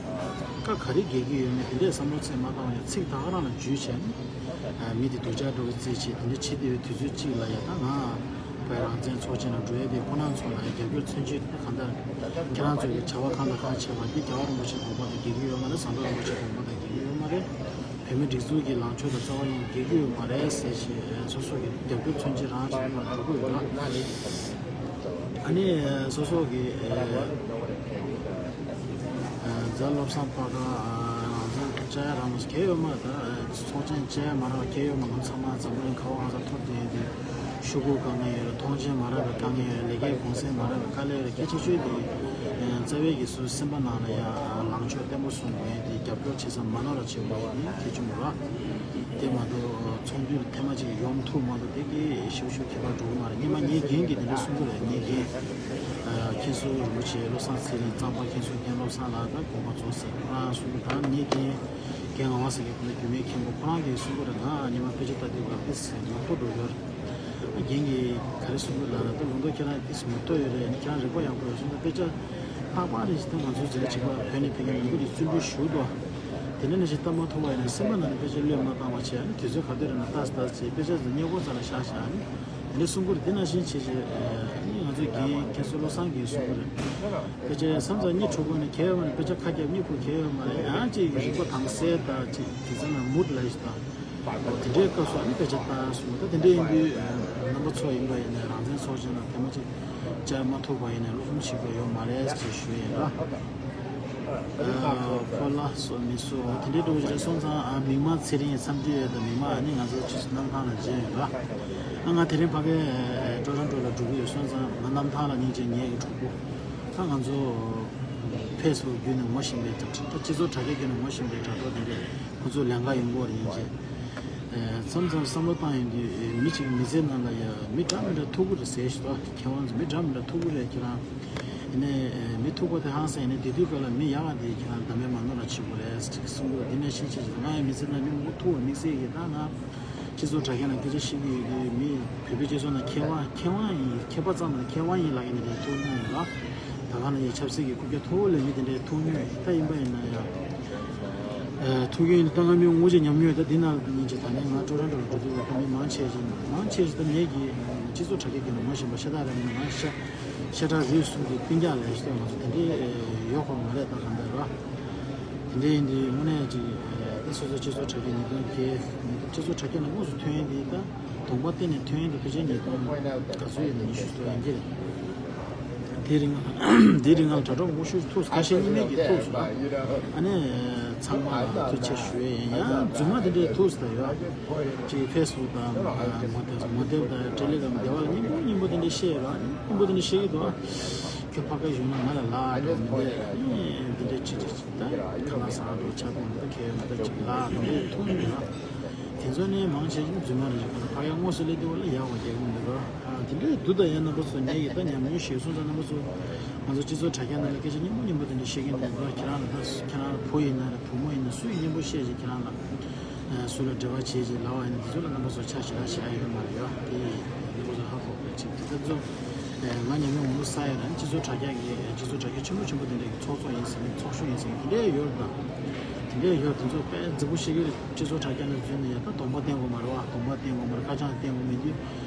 བཀའ་ག་རེ་འགལ་གྱི་ཡོད་མེད་དེ་འདྲའི་བསམ་བློ་ཚད་མ་བཏང་བ་ཡང་ཚིག་ད་ག་རང་ལ་འཇུས་བྱས་ནས། ཨ་མི་དེ་སྡུག་ཅག་འགྲོ་གི་རྩིས་བྱས། དེ་འདྲ་བྱེད་བསྡད་པའི་དུས་ཚོད་གཅིག་ལ་ཡ་ད་ང་བོད་རང་བཙན་ཚོགས་ཆེན་ལ་འགྲོ་ཡས་དེ་ཁོ་རང་ཚོ་ལ་ཡ་རྒྱབ་སྐྱོར་མཚོན་ཆེད་དེ་གང་ལྟར་ཁྱེད་རང་ཚོ་གི་བྱ་བ་གང་དང་གང་བྱས་པ་འདི་རྒྱལ་བ་རིན་པོ་ཆེའི་དགོངས་པ་དང་འགལ་གྱི་ཡོད་མ་རེད། ཟམ་གདོང་རིན་པོ་ཆེའི་དགོངས་པ་དང་འགལ་གྱི་ཡོད་མ་རེད། བོད་མིའི་སྒྲིག་འཛུགས་ཀྱི་ལངས་ཕྱོགས་དང་རྩ་བ་ནས་འགལ་གྱི་ཡོད་མ་རེད་ཟེར་བྱས་སོ་སོ་གི་རྒྱབ་སྐྱོར་མཚོན་ཆེད་རང་བྱས་ནས་འགྲོ་གི་ཡོད་ལ། ཨ་ནི་སོ་སོ་གི་ཨ་ རྫ་བློ་བཟང་པ་ག་རང་བཙན་བཅའ་ཡ་རང་མོས་གལ་ཡོད་མ་རེད། ད་ཚོགས་ཆེན་བཅའ་ཡ་མ་རག་གལ་ཡོད་མ་རེད། ང་ཚང་མ་འཛམ་གླིང་ཁ་བ་ག་ས་ཐོར་དེ་ཡིན་དུས་ཤོག་གུ་དཀའ་ངལ་ཡོད་རེད། ཐོངས་མཆན་མ་རག་པའི་དཀའ་ངལ་ཡོད་རེད། ལས་ཀའི་གུང་སེང་མ་རག་པའི་དཀའ་ལས་ཡོད་རེད། གལ་ཆེ་ཤོས་དེ་རྩ་བའི་གི་སུ་སེམས་པ་ནང་ལ་ཡ་ལངས་ཕྱོགས་བརྟན་པོ་བཟུང་དགོས་ཡིན་དེ་རྒྱབ་སྐྱོར་བྱེད་ས་མ་ནོར་ར་བྱེད་དགོས་ཡིན་དེ་གལ་ཆེན་པོ་རེད། དེ་མ་གཏོགས་ཚོགས་འདུ་ཐེངས་མ་གཅིག་ཡོང་ཐུབ་མ་གཏོགས་དེ་གི་ཞིབ་ཞིབ་ཁྱད་པར་འགྲོ་གི་མ་རེད། སྔོན་མ་ངའི་རྒན་གྱིས་དེ་འདྲ་གསུང་གི་རེད། ངའི་རྒན་མཁན་ཟུར་རིན་པོ་ཆེ་བློ་བཟང་ཚེ་རིང་གཙང་པ་མཁན་ཟུར་རྒན་བློ་བཟང་ལགས་དང་དགོངས་པ་རྫོགས་ཟེར་ཁོ་རང་གསུང་གི། ད་ངའི་རྒན་རྒན་ངག་དབང་ཟེར་མཁན་ཁོ་ན་རྒྱུད་སྨད་མཁན་པོ་ཁོ་རང་གིས་གསུང་གི་རེད། ང་སྔོན་མ་དཔེ་ཆ་ལྟ་དུས་སྐབས་དེ་ཟེར་ཉོབ་ཏོ་འགྲོ་གི་རེད། རྒན་གྱིས་ག་རེ་གསུང་གི་ལབ་ན་ད་ལུང་རྟོགས་ཁྱེད་རང་དེ་ཉོབ་ཏོ་ཡོད་རེད། ཁྱེད་རང་རིག་པ་ཡག་པོ་ཡོད་སོང་ད་དཔེ་ཆ་ལྷག་པ་རེ་ཞིག་ད་ང་ཚོའི་རྗེས་ལ་བྱེད་པ་བོད་ནས་ཕེབས་མཁན་མང་པོ་ཞིག་བརྩོན་འགྲུས་ཞུ་འདུག་དེ་འདྲ་ནང་བཞིན་ལྟ་མ་ཐུབ་པ་ཡིན་ན་སེམས་པ་ནང་ནས་དཔེ་ཆ་བློས་མ་བཏང་བ་བྱས་ཨ་ནི་དུས་ཚོད་ག་དུས་རེད་ན་ལྟ་ལྟ་བྱས་དཔེ་ཆ་ཚོ་སྔས་མགོ་རྩ་ལ་བཞག་བཞག་ཨ་ནི་དེ་འདྲ་གསུང་གི་རེད། དེ་ནང་བཞིན་བྱས་བྱས་ཨ་ནི་ང་ཚོའི་རྒན་མཁན་ཟུར་བློ་བཟང་གིས་གསུང་གི་རེད། དཔེ་ཆ་མཚམས་མཚམས་གཉིད་འཕྲོ་དགོས་ནས་གལ་ཡོད་མ་རེད། དཔེ་ཆ་ཁ་རྒྱབ་གཉིད་ཁུག་གལ་ཡོད་མ་རེད། ཡང་ཅིག་རིག་པ་དྭངས་གསལ་དང་ཅིག་དེ་ཚོ་ན་མུ་ཌི་ལ་ཞིག་དང་དེ་འདྲའི་སྐབས་སུ་ཨ་ནི་དཔེ་ཆ་ལྟ་གསུང་ད་དེ་འདྲ་ཡིན་དུས་རྣམ་པ་ཚོ་ཡིན་པ་ཡིན་ན་རང་བཙན་ཚོགས་ཆེན་ལ་ཐེངས་མ་གཅིག་བཅར་མ་ཐུབ་པ་ཡིན་ན་བློ་ཕམ་བྱེད་དགོས་ཡོད་མ་རེད་ཅེས་ཞུ་ཡིན་ལ། ཨ་ཁོ་ལ་སོ་མི་སོ་དེ་འདྲའི་འགྲོ་རེ་སོང་ཙང་ཨ་མིག་དམར་ཚེ་རིང་འཚམས་འདྲི་ཡོད་དང་མིག་དམར་ཨ་ནི་ང་ཚོ་ཕྱི་གནམ་ཐང་ལ་མཇལ་ཡོད་ལ། ཨ་ང་དེ་རིང་ཕ་གའི་ཊོ་རོན་ཊོ་ལ་འགྲོ་གི་ཡོད་སོང་ཙང་ང་གནམ་ཐང་ལ་སྙིང་རྗེ་ངའི་གི་གྲོགས་པོ་ད་ང་ཚོ་ཕེ་སི་བུག་བརྒྱུད་ནས་ངོ་ཤེས་པའི་ད་སྤྱི་ཚོགས་དྲ་རྒྱ་བརྒྱུད་ནས་ངོ་ཤེས་པའི་དྲ་གྲོགས་དེ་འདྲས་ཁོ་ཚོ་ལན་ཁ་ཡོང་གི་རེད་ཡིན་ཅེས། མཚམས་མཚམས་བསམ་བློ་བཏང་ཡོང་དུས་མི་གཅིག་མི་ཚེ་ནང་ལ་ཡ་མི་འདྲ་མི་འདྲ་ཐུག་གི་རེད་ཟེར་ཞིག་ད་མཁས་དབང་ཚོ་མི་འདྲ་མི་འདྲ་ཐུག་གི་རེད་ཁྱེད་རང་། ཡིན་ནའི་མི་ཐུག་པ་དེ་ཧང་སང་ཡིན་ནའི་དེ་དུས་སྐབས་ལ་མི་ཡག་ག་དེ་ཁྱེད་རང་འདམ་མེ་མ་ནོར་ལ་བྱེད་དགོས་རེད་ཅིག་གསུང་གི་འདུག་དེ་ནས་ཤེས་ཆེ་ཞིག་ང་ཡི་མི་ཚེ་ནང་མི་མང་པོ་ཐུག་པ་དམིགས་བསལ་གྱི་ད་ང་སྤྱི་ཚོགས་དྲ་རྒྱ་ནང་སྐད་ཆ་བཤད་ཀྱི་ཡོད་དུས་མི་བོད་པའི་སྤྱི་ཚོགས་ནང་མཁས་དབང་མཁས་དབང་ཡིན་མཁས་པ་ཙམ་མ་ཡིན་མཁས་དབང་ཡིན་ལབ་མཁན་དེ་འདྲའི་ཐུག་མྱོང་ཡོད་ལ། ད་ག་ནང་བཞིན་ཆབ་སྲིད་ཀྱི་རྐུབ་བཀྱག་མཐོ་བོ་ལས་མི་དེ་འདྲའི་ཐུག་མྱོང་ཡོད་ད་ཡིན་པ་ཡིན་ན་ཡང་། ཐུག་ཡོད་ད་ང་མི་ངོ་ཅིག་ཉམས་མྱོང་ཡོད་ད་འདི་ནང་ལ་ཉིན་གཅིག་ད་ནས་ང་ཊོ་རོན་ཊོ་ལ་འགྲོ་དུས་ད་མི་མང་ཆེ་ཞིག་མང་ཆེ་ཞིག་ད་ངེད་ཀྱི་སྤྱི་ཚོགས་དྲ་རྒྱ་ཀྱི་ནང་ངོ་ཤེས་པ་ཤ་སྟག་རེད་མ་ང་ཤ་ཤ་ཁྲག་རུས་གསུམ་གྱི་སྤུན་ཀྱག་ལས་ཤ་སྟག་ང་ཚོ་དེ་འདྲའི་ཡོད་ཁོ་མ་རེད་ད་གང་ལྟར་ར། དེ་འདྲ་ཡིན་དུས་དངོས་གནས་ཅིག་ད་སོ་སོ་སྤྱི་ཚོགས་དྲ་རྒྱའི་ཉིས་སྟོང་བརྒྱད་སྤྱི་ཚོགས་དྲ་རྒྱ་ནང་དངོས་སུ་ཐོན་ཡིན་དེ་ད་གདོང་པ་བསྟན་ནས་ཐོན་ཡིན་དེ་ཕལ་ཆེར་ཉིས་སྟོང་ག་ཚོད་ཡིན་ན་ཉི་ཤུ་ཙམ་ཡིན་གྱི་རེད། དེའི་རིང་དེའི་རིང་ལ་དྲ་གྲོགས་མང་པོ་ཤོས་ཐུག་ཁ་ཤས་གཉིས་མེད་ཀྱི་ཐུག་སོང་ཨ་ནི་ཚང་མ་ལ་ཐུགས་རྗེ་ཆེ་ཞུ་ཡས་ཡིན་ཡང་རྫུན་མ་དེ་འདྲའི་ཐུག་སོང་ད་ཡོད་ཅིག་ཕེ་སི་བུག་དང་མོ་དེབ་དང་ཊེ་ལི་གྷ་རམ་དེ་བ་ལ་སྙན་པོ་སྙན་པོ་དེ་འདྲའི་བཤད་ཡོད་ར་སྙན་པོ་དེ་འདྲ་བཤད་ཀྱི་འདུག་ཁྱོད་ཕ་ག་བཞུགས་ན་ང་ལ་ལབ་འགྲོ་མི་འདུག་དེ་འདྲའི་ཅི་ཅི་ཅི་ད་ཁ་ལག་ཟ་འགྲོ་ཆ་ཚང་ད་ཁྱེད་ད་ཅིག་ལབ་དེ་འདྲའི་ཐུག་མི་འདུག་དེ་ཚོ་ནི་མང་ཆེ་ཤོས་རྫུན་མ་རེད་ཅིག་ཕ་ག་དངོས་སུ་སླེབས་དུས་བ་ལ་ཡག་པ་རྒྱག་གི་མི་འདུག་ར། དེ་འདྲའི་འདུག་ད་ཡང་རྣམ་པ་ཚོ་ངས་ཡི་ད་ཉམས་མྱོང་ཞིག་སོང་ཙང་རྣམ་པ་ཚོ་ང་ཚོ་སྤྱི་ཚོགས་དྲ་རྒྱ་ནང་ལ་སྐད་ཆ་སྙན་པོ་སྙན་པོ་དེ་འདྲ་བཤད་ཀྱི་འདུག་ར། ཁྱེད་རང་ལ་ད་ཁྱེད་རང་ལ་བུ་ཡིན་ན་རེད་བུ་མོ་ཡིན་ན་སུས་སྙན་པོ་བཤད་ཅིག་ཁྱེད་རང་ལ། སུ་ལ་འབྲེལ་བ་བྱེད་ཅིག་ལབ་པ་ཡིན་ན་དེ་ཚོ་ལ་རྣམ་པ་ཚོ་ཆ་ཞེ་དྲག་བཞག་ཡོད་མ་རེད་ཡ། དེ་རྣམ་པ་ཚོ་ཧ་གོ་དགོས་ཅིག་དེ་ལྟར་ཚོ། ང་ཉམས་མྱོང་མང་པོ་བསགས་ཡོད་ན་སྤྱི་ཚོགས་དྲ་རྒྱ་གི་སྤྱི་ཚོགས་དྲ་རྒྱ་ཆེན་པོ་ཆེན་པོ་དེ་འདྲ་གི་ཚོགས་གཙོ་ཡིན་ཟེར་མཁན་ཚོགས་གཞོན་ཡིན་ཟེར་མཁན་དེ་འདྲ་ཡོད་རེད་ད། དེ་འདྲ་ཡོད་དེ་ཚོ་དཔེ་རྫིག་པོ་བཤད་ཀྱི་རེད། སྤྱི་ཚོགས་དྲ་རྒྱ་ནས་འཛུལ་ནས་ཡ་ད་གདོང་པ་བསྟན་དགོས་མ་རེད་བ། གདོང་པ་བསྟན་དགོས་མ་རེད། ཁ་བྱང་བསྟན་དགོས་མེད་དུས།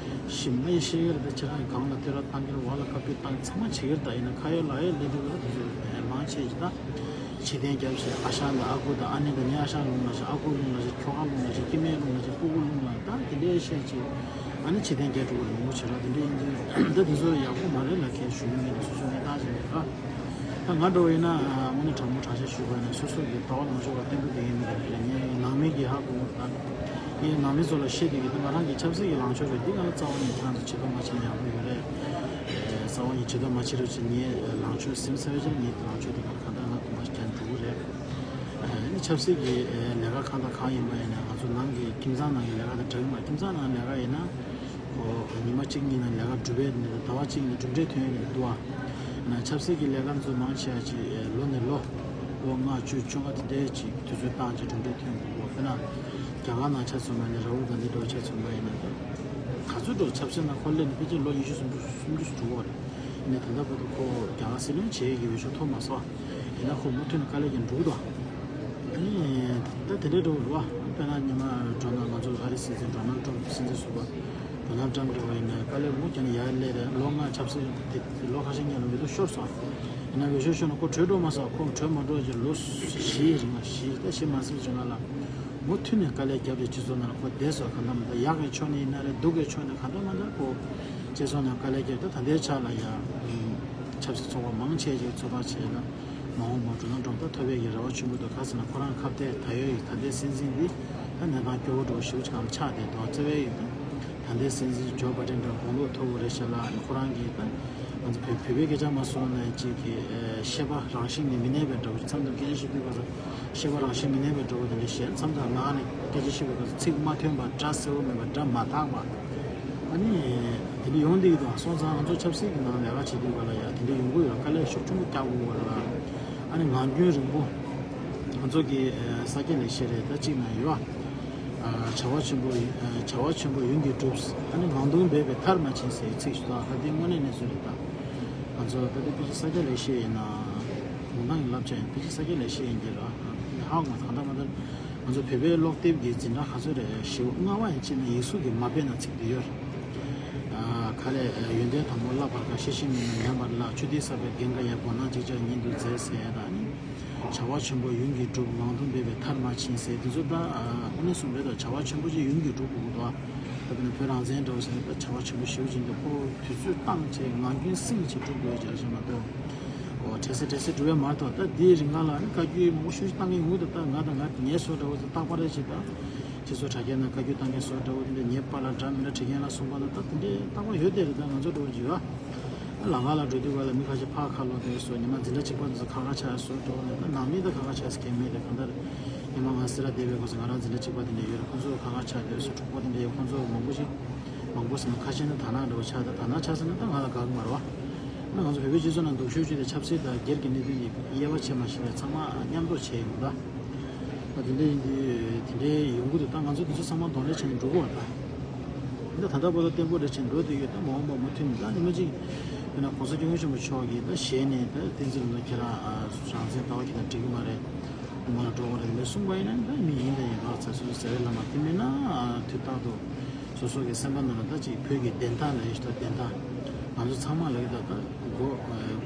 ཞིམ་མ་ཡི་བཤད་ཀྱི་རེད་ད། ཁྱེད་རང་གི་སྒང་ལ་བསྟོད་ར་བཏང་གི་རེད། འོག་ལ་བཀའ་བཀྱོན་བཏང་གི་ཚང་མ་བྱེད་ཀྱི་རེད་ད། ཡིན་ན་ཁ་ཡོད་ལག་ཡོད་སླེབས་དུས་ལ་དེ་ཚོ་མང་ཆེ་ཞིག་ད། ཕྱི་རྟེན་རྒྱབ་བྱས་ཨ་ཞང་དང་ཨ་ཁུ་དང་ཨ་ནེ་དང་ངའི་ཨ་ཞང་རླུང་ལ་བཞག་ཨ་ཁུ་རླུང་ལ་བཞག་ཁྱོ་ག་རླུང་ལ་བཞག་སྐྱེ་དམན་རླུང་ལ་བཞག་སྤུ་གུ་རླུང་ལ་ད་དེ་འདྲའི་བཤད་ཅིག་ཨ་ནི་ཕྱི་རྟེན་རྒྱབ་འགྲོ་གི་རེད་མང་པོ་བྱེད་ར། དེ་འདྲའི་ཡིན་དུས་ད་དེ་ཚོ་ཡག་པོ་མ་རེད་ལབ་མཁན་ཞུ་མི་མེད་ད་སོ་སོ་གནས་སྟངས་ཅིག་རེད་ར། ད་ང་འདྲ་བོ་ཡིན་ན་དངོས་གནས་དྲང་མོ་དྲང་བཤད་ཞུ་དགོས་ན་སོ་སོ་གི་ལྟ་བ་ལངས་ཕྱོགས་ལ་བརྟན་པོ་དེ་ཡིན་མི་རེད་རེད། ངས་ནང་མི་གི་ཧ་གོ་ད་ངས་ནང་མི་ཚོ་ལ་བཤད་དུས་ཀྱི་ད་ང་རང་གི་ཆབ་སྲིད་ཀྱི་ལངས་ཕྱོགས་རེད། འདི་ང་ལ་རྩ་བ་ནས་ཁྱེད་རང་ཚོ་བྱེད་ཐབས་མ་བྱས་ན་ཡག་པོ་ཡོད་རེད། རྩ་བ་ནས་བྱེད་ཐབས་མ་བྱེད་རོགས་བྱེད། ངའི་ལངས་ཕྱོགས་ཟིན་ཚར་བའི་ཕྱིར་ངའི་ལངས་ཕྱོགས་དེ་ག་གང་ལྟར་ང་དགོངས་པ་ཞིག་འགྲོ་གི་རེད། ཨ་ནི་ཆབ་སྲིད་ཀྱི་ལས་ཀ་གང་དང་གང་ཡིན་པ་ཡིན་ན་ང་ཚོ་ནང་གི་ཁྱིམ་ཚང་ནང་གི་ལས་ཀ་དང་འདྲ་གི་མ། ཁྱིམ་ཚང་ནང་ལས་ཀ་ཡིན་ན་ཁོ་ཉི་མ་གཅིག་གཉིས་ནང་ལས་ཀ་གྲུབ་པའི་ནི་ཟླ་བ་གཅིག་ནི་གྲུབ་འབྲས་ཐོན་ཡོད་འདུག་ཨ། ན་ཆབ་སྲིད་ཀྱི་ལས་ཀ་ཚོ་མང་ཆེ་བ་ཅིག་ལོ་ནས་ལོ་ལོ་ལྔ་བཅུ་བཅོ་ལྔ་དེ་འདྲའི་ཅིག་དུས་ཚོད་བཏང་ཅིག་གྲུབ་འབྲས་ཐོན་འདུག་ཨ། དཔེར་ན་རྒྱ་གར་ནང་ཆ་མཚོན་པ་ཡིན་ན་ར་ཧུལ་གྷན་དྷི་འདྲ་བོ་ཆ་མཚོན་པ་ཡིན་ན་ད་ག་ཚོད་འགྲོ་ཆབ་སྲིད་ནང་ཁོ་སླེབས་ནས་ཕལ་ཆེར་ལོ་ཉི་ཤུ་སུམ་ཅུ་སུམ་ཅུ་འགྲོ་གི་རེད། ཡིན་ན་ད་ལྟ་བར་དུ་ཁོ་རྒྱ་གར་སྲིད་བློན་བྱེད་ཡས་ཀྱི་འོས་ཤོག་ཐོབ་མ་སོང་། ཡིན་ན་ཁོ་མུ་མཐུད་ནས་དཀའ་ལས་ཀྱང་འགྲོ་གི་འདུག་ཨ་ནི་ད་དེ་འདྲའི་འགྲོ་གི་རེད་བ། དཔེར་ན་ཉི་མ་འགྲོ་ན་ང་ཚོ་ཨ་རི་སྲིད་འཛིན་ཌོ་ནལ་ཊམ་སྲིད་འཛིན་ཟུར་པ་ཌོ་ནལ་ཊམ་འདྲ་བ་ཡིན་ན་དཀའ་ལས་མང་པོ་བརྒྱབ་ནས་ཡར་སླེབས་རེད། ལོ་ལྔ་ཆབ་སྲིད་དེ་ལོ་ཁ་ཤས་སྔོན་ལ་འོས་བསྡུ་ཤོར་སོང་། ཡིན་ན་འོས་ཤོར་ཤོར་ན་ཁོ་བྲོས་འགྲོ་མ་སོང་། ཁོ་བྲོས་མ་འགྲོ་ཅིག་ལོ་བཞིའི་རིང་ལ་བཞི་ད་བཞི་མ་ཟིན་བྱུང་ན་ལ་མུ་མཐུད་ནས་དཀའ་ལས་བརྒྱབ་རེད། སྤྱི་ཚོགས་ནང་ལ་ཁོ་བསྡད་སོང་། གང་ལྟར་མ་ད་ཡག་གི་ཕྱོགས་ནས་ཡིན་ན་རེད། སྡུག་གི་ཕྱོགས་ནས་གང་ལྟར་མ་ད་ཁོ་སྤྱི་ཚོགས་ནང་དཀའ་ལས་བརྒྱབ། ད་ད་ལྟའི་ཆ་ལ་ཡང་ཆབ་སྲིད་ཚོགས་པ་མང་ཆེ་ཅིག་ཚོད་དཔག་བྱས་ན་ མ་འོངས་པར་འགྲོ་ན་འགྲོ་ད་ཐོབ་པའི་གི་རེ་བ་ཆེན་པོ་འདུག་ག་ཟེར་ན་ཁོ་རང་ཁ་གཏད་ད་ཡོད་ཡིན། ད་ལྟའི་སྲིད་འཛིན་འདི་ད་གནས་སྟངས་སྐྱོ་བོ་འགྲོ་ཞེ་པོ་ཅིག་གམ་ཆགས་བསྡད་འདུག་རྩ་བའི་ཡིན་ད་ད་ལྟའི་སྲིད་འཛིན་ཇོ་བྷ་ཏན་འདྲ་དགུང་ལོ་མཐོ་པོ་རེད་ཤག་ལ་ཁོ་རང་གིས་ད་ང་ཚོ་བོད་བོད་པའི་སྐད་ཆ་མ་གསུངས་ན་ཅིག་གི་ཤེས་པ་རང་བཞིན་ནས་མི་གནས་པའི་འདྲ་བོ་ཅིག་མཚམས་མཚམས་སྐད་ཆ་བཤད་དུས་ག་ས་ཤེས་པ་རང་བཞིན་མི་གནས་པའི་འདྲ་བོ་དེ་འདྲ་བཤད། མཚམས་མཚམས་ངག་ནས་སྐད་ཆ་བཤད་པའི་སྐབས་སུ་ཚིག་མ་ཐོན་པ། སྒྲ་གསལ་པོ་མེད་པ། སྒྲ་མ་དག་པ། ཨ་ནི་དེ་འདྲ་ཡོང་བསྡད་ཀྱི་འདུག་སོང་ཙང་ང་ཚོ་ཆབ་སྲིད་ཀྱི་ནང་ལས་ཀ་བྱེད་དུས་ག་ལ་ཡ་དེ་འདྲ་ཡོང་གི་ཡོད། དཀའ་ལས་ཤུགས་ཆེན་པོ་རྒྱག་དགོས་པ་ལ། ཨ་ནི་ངག་རྒྱུན་རིང་པོ་ང་ཚོ་གི་ས་སྐྱ་ལེགས་བཤད་རེད། ད་གཅིག་ན་ཡོད། བྱ་བ་ཆེན་པོ་བྱ་བ་ཆེན་པོ་ཡུན་གྱིས་འགྲུབ། ཨ་ནི་ངང་སྟོང་སྦས་པས་མཐར་མ་ཕྱིན་ཟེར་བའི་ཚིག་ཞིག་འདུག་ད་དེ་དངོས་གནས་གནས་ཚུལ་རེད། ད་ང་ཚོ་ད་ལྟ་ཕལ་ཆེར་ས་སྐྱ་ལེགས་བཤད་ཡིན་ན་གུང་ཐང་གི་བསླབ་བྱ་ཡིན། ཕལ་ཆེར་ས་སྐྱ་ལེགས་བཤད་ཡིན་གྱི་ར། ཧ་གོ་མ་སོང་། གང་ལྟར་མ་ལྟར་ང་ཚོ་བོད་པའི་ཀློག་དེབ་ཀྱི་འཛིན་གྲྭ་ག་ཚོད་རེད། ཞེའུ་ལྔ་པ་ཡིན་གཅིག་ན་ཡིག་གཟུགས་ཀྱིས་མ་སྦས་ན་ཚིག་འདི་ཡོད། ག་ལས་ཡོན་ཏན་དང་པོ་བསླབ་པར་དཀའ། ཤེས་བཞིན་ནུས་ན་ཉམས་པར་སླ། ཆུ་ཐིགས་བསགས་པས་རྒན་དཀའ་ཡང་། མགོ་ནག་ཅིག་ཅར་ཉིད་དུ་མཛེས་ཟེར་ཡ་དང་ནི། བྱ་བ་ཆེན་པོ་ཡུན་གྱིས་འགྲུབ། ངང་དུ་འབད་པས་མཐར་མ་ཕྱིན་ཟེར་དེ་ཚོ་ད་དངོས་གནས་གསུངས་པ་རེད། ད་བྱ་བ་ཆེན་པོ་ཅིག་ཡུན་གྱིས་འགྲུབ་དགོས་ཀྱི་འདུག་ད་དཔེར་ན་བོད་རང་བཙན་འདྲ་བོ་ཟེར་ན་ད་བྱ་བ་ཆེན་པོ་ཞེ་པོ་ཅིག་འདུག་ཁོ་དུས་ཚོད་བཏང་བྱས་ངང་རྒྱུན་སྲིང་བྱས་འགྲུབ་དགོས་ཅེས་བྱས་མ་གཏོགས། འོ་བྲེལ་སེ་བྲེལ་སེ་འགྲུབ་ཡ་མ་གཏོགས། ད་འདིའི་རིང་ལ་ནི་བཀའ་བཀྱོན་མང་པོ་ཞེ་པོ་ཅིག་བཏང་གི་ཡོང་གི་འདུག་ད་ང་དང་ང་ངའི་བཟོ་འདྲ་བོ་ཚོ་རྟག་པར་རེ་བྱེད་ད། སྤྱི་ཚོགས་དྲ་རྒྱའི་ནང་བཀའ་བཀྱོན་བཏང་མཁན་བཟོ་འདྲ་བོ་དེ་འདྲ་ངའི་པཱ་ལགས་འདྲ་མི་འདྲ་བྲིས་མཁན་ལ་གསུངས་པ་ན་ད་དེ་འདྲའི་རྟག་པར་ཡོད་དེ་རེད། ད་ང་ཚོ་འདྲ་བོ་ཅིག་ཡོད། ལམ་ཁ་ལ་འགྲོ་དུས་བར་ལ་མི་ཁ་ཤས་ཕར་ཁ་ལོག་དེ་སོ་ཉི་མ་འཛིན་གྲྭ་གཅིག་པ་དེ་ཚོ་ཁ་ཁ་ཆགས་སོ་འགྲོ་ནས། ད་ནང་མི་ད་ཁ་ཁ་ཆགས་སུ་མཁན་མེད་དེ། གང་ལྟར་ཉི་མ་ང་སེ་ར་སྡེ་བའི་སྐོར་སུ་ང་རང་འཛིན་གྲྭ་གཅིག་པ་དེ་འདྲ་ཡོད་རེད། ཁོང་ཚོ་ཁ་ཁ་ཆགས་དེ་སོ་གྲོགས་པོ་དེ་འདྲ་ཡོད། ཁོང་ཚོ་མང་པོ་ཞིག་མང་པོ་ཟེར་ན་ཁ་ཤས་ནི་དར་ནག་འདྲ་བོ་ཆགས། ད་དར་ནག་ཆགས་ཟེར་ན་ད་ང་ལ་དགའ་གི་མ་རེད་བ། ང་ཚོ་བོད་པའི་སྤྱི་ཚོགས་ནང་སྡུག་ཤོས་ཅིག་དེ་ཆབ་སྲིད་དང་སྒེར་གྱི་གནད་དོན་གྱི་དབྱེ་བ་ཕྱེ་མ་ཤེས་པའི་ཚང་མ་མཉམ་དུ་བྱས་ཡོང་ད། ད་དེ་འདྲ་ཡིན་དུས་དེ་འདྲའི་ཡོང་གི་འདུག་ད་ང་ཚོ་དེ་ཚོ་ཚང་མ་གདོང་ལེན་བྱས་ནས་འགྲོ་དགོས་པ་ད། འདི་ད་ལྟ་བར་དུ་བརྟན་པོ་རེ་བྱས་འགྲོ་བསྡད་ཡོད། ད་མ་འོངས་པ་མུ་མཐུད་ནས་ད་ཉི་མ་གཅིག་དཔེར་ན་༸གོང་ས་༸སྐྱབས་མགོན་ཆེན་པོ་མཆོག་གིས་ད་ཞལ་ནས་ད་བསྟན་འཛིན་ལ་ཁྱེད་རང་རང་བཙན་ལྟ་བ་ཁྱེད་རང་འགྲིག་གི་མ་རེད། དབུ་མ་ལ་འགྲོ་དགོས་རེད་དེ་འདྲ་གསུངས་པ་ཡིན་ན་ད་མི་ཡིན་ད་ཡིན་རོགས་ཚ་སོ་སོ་ཟེར་བའི་ལམ་མ་དེ་མིན་ན་དུས་རྟག་ཏུ། སོ་སོ་གི་སེམས་པ་ནང་ལ་ད་ཅིག་བོད་ཀྱི་བདེན་མཐའ་ལབ་ཡ་ཞིག་དང་བདེན་མཐའ། ང་ཚོ་ཚང་མ་ལ་ཡོད་ད། ད་འགོ་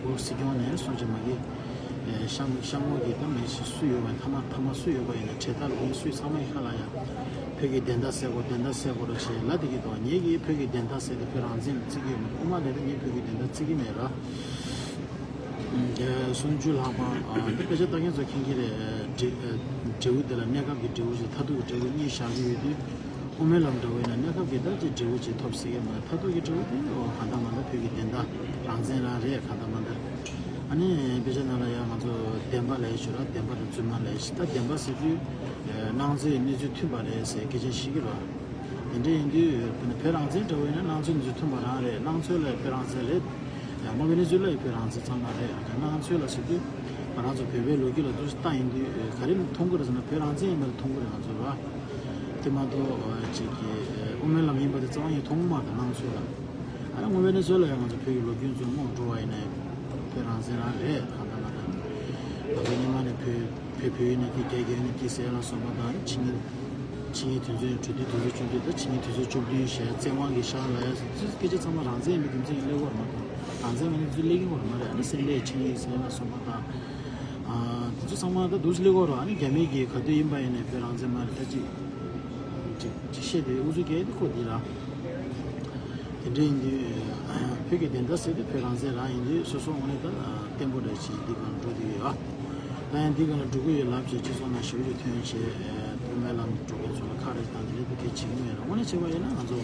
འགོ་སྲིད་སྐྱོང་ནས་སོང་ཅིག་མ་གི་ཤ་ཤ་ངོ་གི་ད་མི་ཞིག་སུ་ཡོད་པ་ཡིན། མཐའ་མ་མཐའ་མ་སུ་ཡོད་པ་ཡིན་ན་གྲལ་མཐའ་ལ་ཡིན་སུ་ཚང་མ་ཡི་ཁ་ལ་ཡ་བོད་ཀྱི་བདེན་མཐའ་གསལ་དགོས་བདེན་མཐའ་གསལ་དགོས་རོགས་བྱས་ལབ་བསྡད་ཀྱི་འདུག་ངེད་ཀྱིས་བོད་ཀྱི་བདེན་མཐའ་གསལ་ཏེ་བོད་རང་བཙན་ལ་བརྩི་གི་ཡོད་མ་རེད། དབུ་མ་ལས་ད་ངས་བོད་ཀྱི་བདེན་མཐའ་བརྩི་གི་མེད་ར། སུམ་ཅུ་ལྷག་པ་ཨ་འདི་དཔེ་ཆ་ལྟ་མཁན་ཚོ་མཁྱེན་གྱི་རེད། འབྲས་འབྲས་བུ་དེ་ལ་གནས་སྐབས་ཀྱི་འབྲས་བུ་ཞིག་མཐར་ཐུག་གི་འབྲས་བུ་གཉིས་བཞག་གི་ཡོད་དུས། དབུ་མའི་ལམ་འདྲ་བོ་ཡིན་ན་གནས་སྐབས་ཀྱི་ད་ཅིག་འབྲས་བུ་ཅིག་ཐོབ་སྲིད་ཀྱི་མ་རེད། མཐར་ཐུག་གི་འབྲས་བུ་དེ་འོ་གང་ལྟར་མ་ལྟར་བོད་ཀྱི་བདེན་མཐའ་རང་བཙན་རང་རེད། གང་ལྟར་མ་ལྟར་ཨ་ནི་དཔེ་ཆ་ནང་ལ་ཡང་ང་ཚོ་བདེན་པ་ལབ་ཡ་ཞིག་ཡོད་ར། བདེན་པ་དང་རྫུན་མ་ལབ་ཡ་ཞིག་ད་བདེན་པ་ཟེར་དུས་སྣང་ཚུལ་གནས་ཚུལ་མཐུན་པ་རེད་ཟེར་སྐད་ཆ་བཤད་ཀྱི་རེད། དེ་འདྲ་ཡིན་དུས་དཔེར་ན་བོད་རང་བཙན་འདྲ་བོ་ཡིན་ན་སྣང་ཚུལ་གནས་ཚུལ་མཐུན་པ་རང་རེད། སྣང་ཚུལ་ལ་བོད་རང་བཙན་རེད། ཡང་དངོས་པོའི་གནས་ཚུལ་ལ་བོད་རང་བཙན་ཚང་མ་རེད། ཡང་སྣང་ཚུལ་ལ་ཟེར་དུས་ང་རང་ཚོ་བོད་པའི་ལོ་རྒྱུས་ལ་ཏོག་ཙམ་ལྟ་ཡིན་དུས་ག་རེ་མཐོང་གི་རེད་ཟེར་ན་བོད་རང་བཙན་ཡིན་པ་མཐོང་གི་རེད་ང་ཚོ་ར། དེ་མ་གཏོགས་ཅིག་གི་དབུ་མའི་ལམ་ཡིན་པ་དེ་རྩ་བ་ཉིད་མཐོང་གི་མ་རེད་སྣང་ཚུལ་ལ། ཨ་ནི་དངོས་པོའི་གནས་ཚུལ་ལ་ཡང་ང་ཚོ་བོད་ཀྱི་ལོ་རྒྱུས་ཚོ་སྔོན་འགྲོ་བ་ཡིན་ན་ཡང་བོད་རང་བཙན་རང་རེད། གང་ལྟར་ང་ཚོ་སྔོན་མ་ནས་བོད་བོད་བོད་ཡིན་ན་སྐྱིད་རྒྱ་རྒྱ་ཡིན་ན་སྐྱིད་ཟེར་ལ་སོགས་པ་དང་ཆིངས་ཡིག་ཆིངས་ཡིག་དོན་ཚན་གྲོས་མཐུན་དོན་ཚན་བཅུ་བདུན་དང་ཆིངས་ཡིག་དོན་ཚན་བཅུ་བདུན་ཞེས་བཙན་དབང་གིས་བཞག་ལ་ཡ་སོགས་སྐད་ཆ་ཚང་མ་རང་བཙན་ཡིན་པའི་རྒྱུ་མཚན་གྱིས་སླེབས་ཡོད་རེད་མ་གཏོགས་རང་བཙན་མེད་ན་ཚུར་སླེབས་ཀྱི་ཡོད་རེད་མ་རེད། ཨ་ནི་སེང་གེའི་ཆིངས་ཡིག་ཟེར་ལ་སོགས་པ་དང་། ཨ་དེ་ཚོ་ཚང་མ་ད་འདུག་སེ་སླེབས་ཀྱི་ཡོད་རེད། ཨ་ནི་རྒྱ་མི་གིས་ག་དུས་ཡིན་པ་ཡིན་ནའི་བོད་རང་བཙན་མ་རེད་ད་ཅིག་ཅིག་ཅིག་བཤད་དེ་ཨུ་ཚུགས་རྒྱག་ཡ་དེ་ཁོ་དེ་ར། དེ་འདྲ་ཡིན་དུས་བོད་ཀྱི་བདེན་མཐའ་ཟེར་དུས་བོད་རང་བཙན་རང་ཡིན་དུས་སོ་སོ་ངོས་ནས་ད་བརྟན་པོ་འདྲ་ཞིག་འདི་གང་འགྲོ་དུས་ཡོད། ད་ཡང་འདི་གང་ལ་འགྲོ་གི་ཡོད་ལབ་བྱས་སྤྱི་ཚོགས་ནང་ཞེ་པོ་ཅིག་ཐོན་བྱས་དབུ་མའི་ལམ་འགྲོ་མཁན་ཚོ་ལ་ཁག་རེད་དང་དེ་འདྲ་དེ་གལ་ཆེ་གི་མེད་ར། དངོས་གནས་བྱས་པ་ཡིན་ན་ང་ཚོ་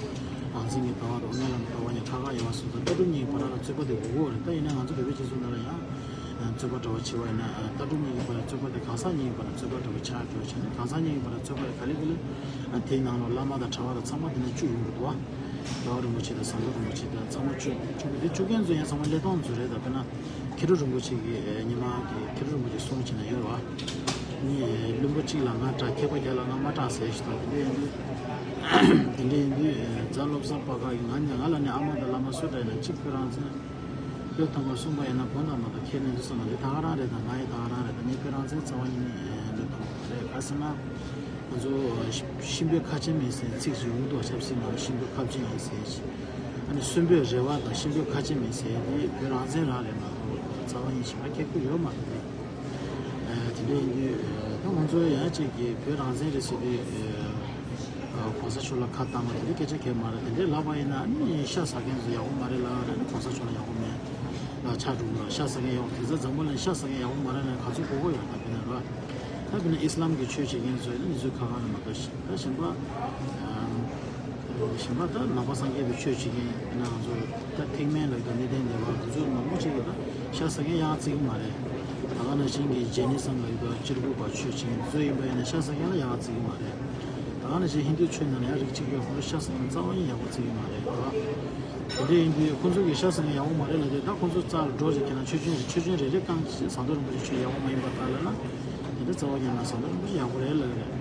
རང་བཙན་གྱི་ལྟ་བ་དང་དབུ་མའི་ལམ་ལྟ་བ་གཉིས་ཁག་ཁག་ཡོད་པ་སོང་ཙང་ལྟ་གྲུབ་གཉིས་ཀྱི་བར་ལ་རྩོད་པ་དེ་དགོས་ཀྱི་ཡོད་རེད། ད་ཡིན་ན་ང་ཚོ་བོད་པའི་སྤྱི་ཚོགས་ནང་ལ་ཡང་རྩོད་པ་འདྲ་བོ་བྱས་པ་ཡིན་ན་ལྟ་གྲུབ་གཉིས་ཀྱི་བར་ལ་རྩོད་པ་དེ་གང་ཟག་གཉིས་ཀྱི་བར་ལ་རྩོད་པ་འདྲ་བོ་ཆགས་འགྲོ་བྱས་ནས་གང་ཟག་གཉིས་ཀྱི་བར་ལ་རྩོད་པ་དེ་ག་ལེ་ག་ལེ་དེའི་ནང་ལ་བླ་མ་དང་གྲྭ་པ་དང་ཚང་མ་དེ་ནས་བཅུག་ཡོང་གི་འདུག་བ། རྒྱལ་བ་རིན་པོ་ཆེ་དང་ཟམ་གདོང་རིན་པོ་ཆེ་དང་ཚང་མ་བཅུག་བཅུག་གི་འདུག་བཅུག་མཁན་ཚོ་ཡང་ཚང་མ་བློས་གཏོང་ཚོ་རེད། ད་དཔེར་ན་མཁས་གྲུབ་རིན་པོ་ཆེ་གིས་ཉི་མ་གི་མཁས་གྲུབ་རིན་པོ་ཆེ་གསུང་བྱས་ན་ཡོད་རེད་བ། ནི་བླུན་པོ་གཅིག་ལ་ལྔ་སྐྲག་མཁས་པ་བརྒྱ་ལ་ལྔ་མ་སྐྲག་ཟེར་ཞིག་དང་དེ་འདྲ་ཡིན་དུས་དེ་འདྲ་ཡིན་དུས་རྫ་བློ་བཟང་པ་ཁ་གིས་ང་ང་ལ་ནི་ཨ་མ་དང་བླ་མ་སུ་འདྲ་ཡིན་ན་གཅིག་བོད་རང་བཙན་བློས་ཐོངས་པར་གསུངས་པ་ཡིན་ན་དགོངས་དག་མ་གཏོགས་ཁས་ལེན་དུ་སོང་ན་འདི་ད་ག་རང་རེད་དང་ང་ཡི་ད་ག་རང་རེད་དང་ངས་བོད་རང་བཙན་རྩ་བ་ཉིད་ནས་བློས་ཐོངས་པ་རེད། ག་ཟེར་ན། ང་ཚོ་གཤིན་པོའི་ཁ་ཆེམས་ཡིན་ཟེར་ཚིག་ཅིག་ཡོང་འདུག་ཆབ་སྲིད་ནང་གཤིན་པོའི་ཁ་ཆེམས་ཡིན་ཟེར་ཅིག་ཨ་ནི་གསོན་པོའི་རེ་བ་དང་གཤིན་པོའི་ཁ་ཆེམས་ཡིན་ཟེར་དེ་བོད་རང་བཙན་རང་རེད་མ་གཏོགས་རྩ་བ་ཉིད་གཞན་པ་ཁེགས་པོ་ཡོད་མ་རེད། དེ་འདྲ་ཡིན་དུས་ད་ང་ཚོ་ཡང་ཅིག་གིས་བོད་རང་བཙན་རེད་ཟེར་དུས་གོང་ས་མཆོག་ལ་ཁ་བཏང་བ་དེ་འདྲའི་སྐད་ཆ་གང་ཡང་མ་རེད། དེ་འདྲའི་ལབ་པ་ཡིན་ན་ཨ་ནི་ཤ་ཟ་མཁན་ཚོ་ཡག་པོ་མ་རེད་ལ་ཨ་ནི་གོང་ས་མཆོག་ལ་ཡག་པོ་མེད་ལ། ཆགས་འགྲོ་གི་རེད། ཤ་ཟ་མཁན་ཡག་པོ། དེ་ཚོ་འཛམ་བུ་གླིང་ཤ་ཟ་མཁན་ཡག་པོ་མ་རེད་ལབ་ན་ག་ཚོད་གོ་གི་ཡོད། ད་དཔེར་ན་རེད་པ། ད་དཔེར་ན་ཨི་སི་ལམ་གྱི་ཆོས་བྱེད་མཁན་ཚོ་ཡིན་ན་མི་ཚོའི་ཁ་ཁ་ལ་མ་གཏོགས་ཤི། ད་གཞན་པ་གཞན་པ་ད་ནང་པ་སངས་རྒྱས་པའི་ཆོས་བྱེད་མཁན་ཡིན་ན་ང་ཚོ་ད་ཐེག་དམན་ལབ་ཀྱི་འདུག་གནས་བརྟན་སྡེ་པ་དེ་ཚོ་མང་པོ་ཅིག་གིས་ད་ཤ་ཟ་མཁན་ཡག་བརྩི་གི་མ་རེད། ད་ག་ནང་བཞིན་གྱི་ཇེ་ནི་ཟམ་ལབ་ཀྱི་འདུག་སྤྱིར་བོད་པ་ཆོས་བྱེད་མཁན་དེ་ཚོ་ཡིན་པ་ཡིན་ན་ཤ་ཟ་མཁན་ལ་ཡག་བརྩི་གི་མ་རེད། ད་ག་ནང་བཞིན་ཧིན་དུ་ཆོས་ནང་ལ་ཡང་རིགས་གཅིག་ཡོད། ཁོང་ཚོ་ཤ་ཟ་མཁན་རྩ་བ་ཉིད་ཡག་པོ་བརྩི་གི་མ་རེད། དེ་འདྲ་ཡིན་དུས་ཁོང་ཚོ་གིས་ཤ་ཟ་མཁན་ཡག་པོ་མ་རེད་ལབ་དུས་ད་ཁོང་ཚོ་རྩ་ལ་འགྲོ་བྱས་ཁྱེད་རང་ཆོས་ཆོས་ཆོས་ཆོས་རེ་རེ་བསྐང་བྱས་ཟམ་གདོང་རིན་པོ་ཆེ་ཆོས་ཡག་པོ་མ་ཡིན་པ་ལྟར་ལབ་ན། དེ་འདྲ་རྩ་བ་ཉིད་ནས་ཟམ་གདོང་རིན་པོ་ཆེ་ཡག་པོ་རེད་ལབ་ཀྱི་རེད།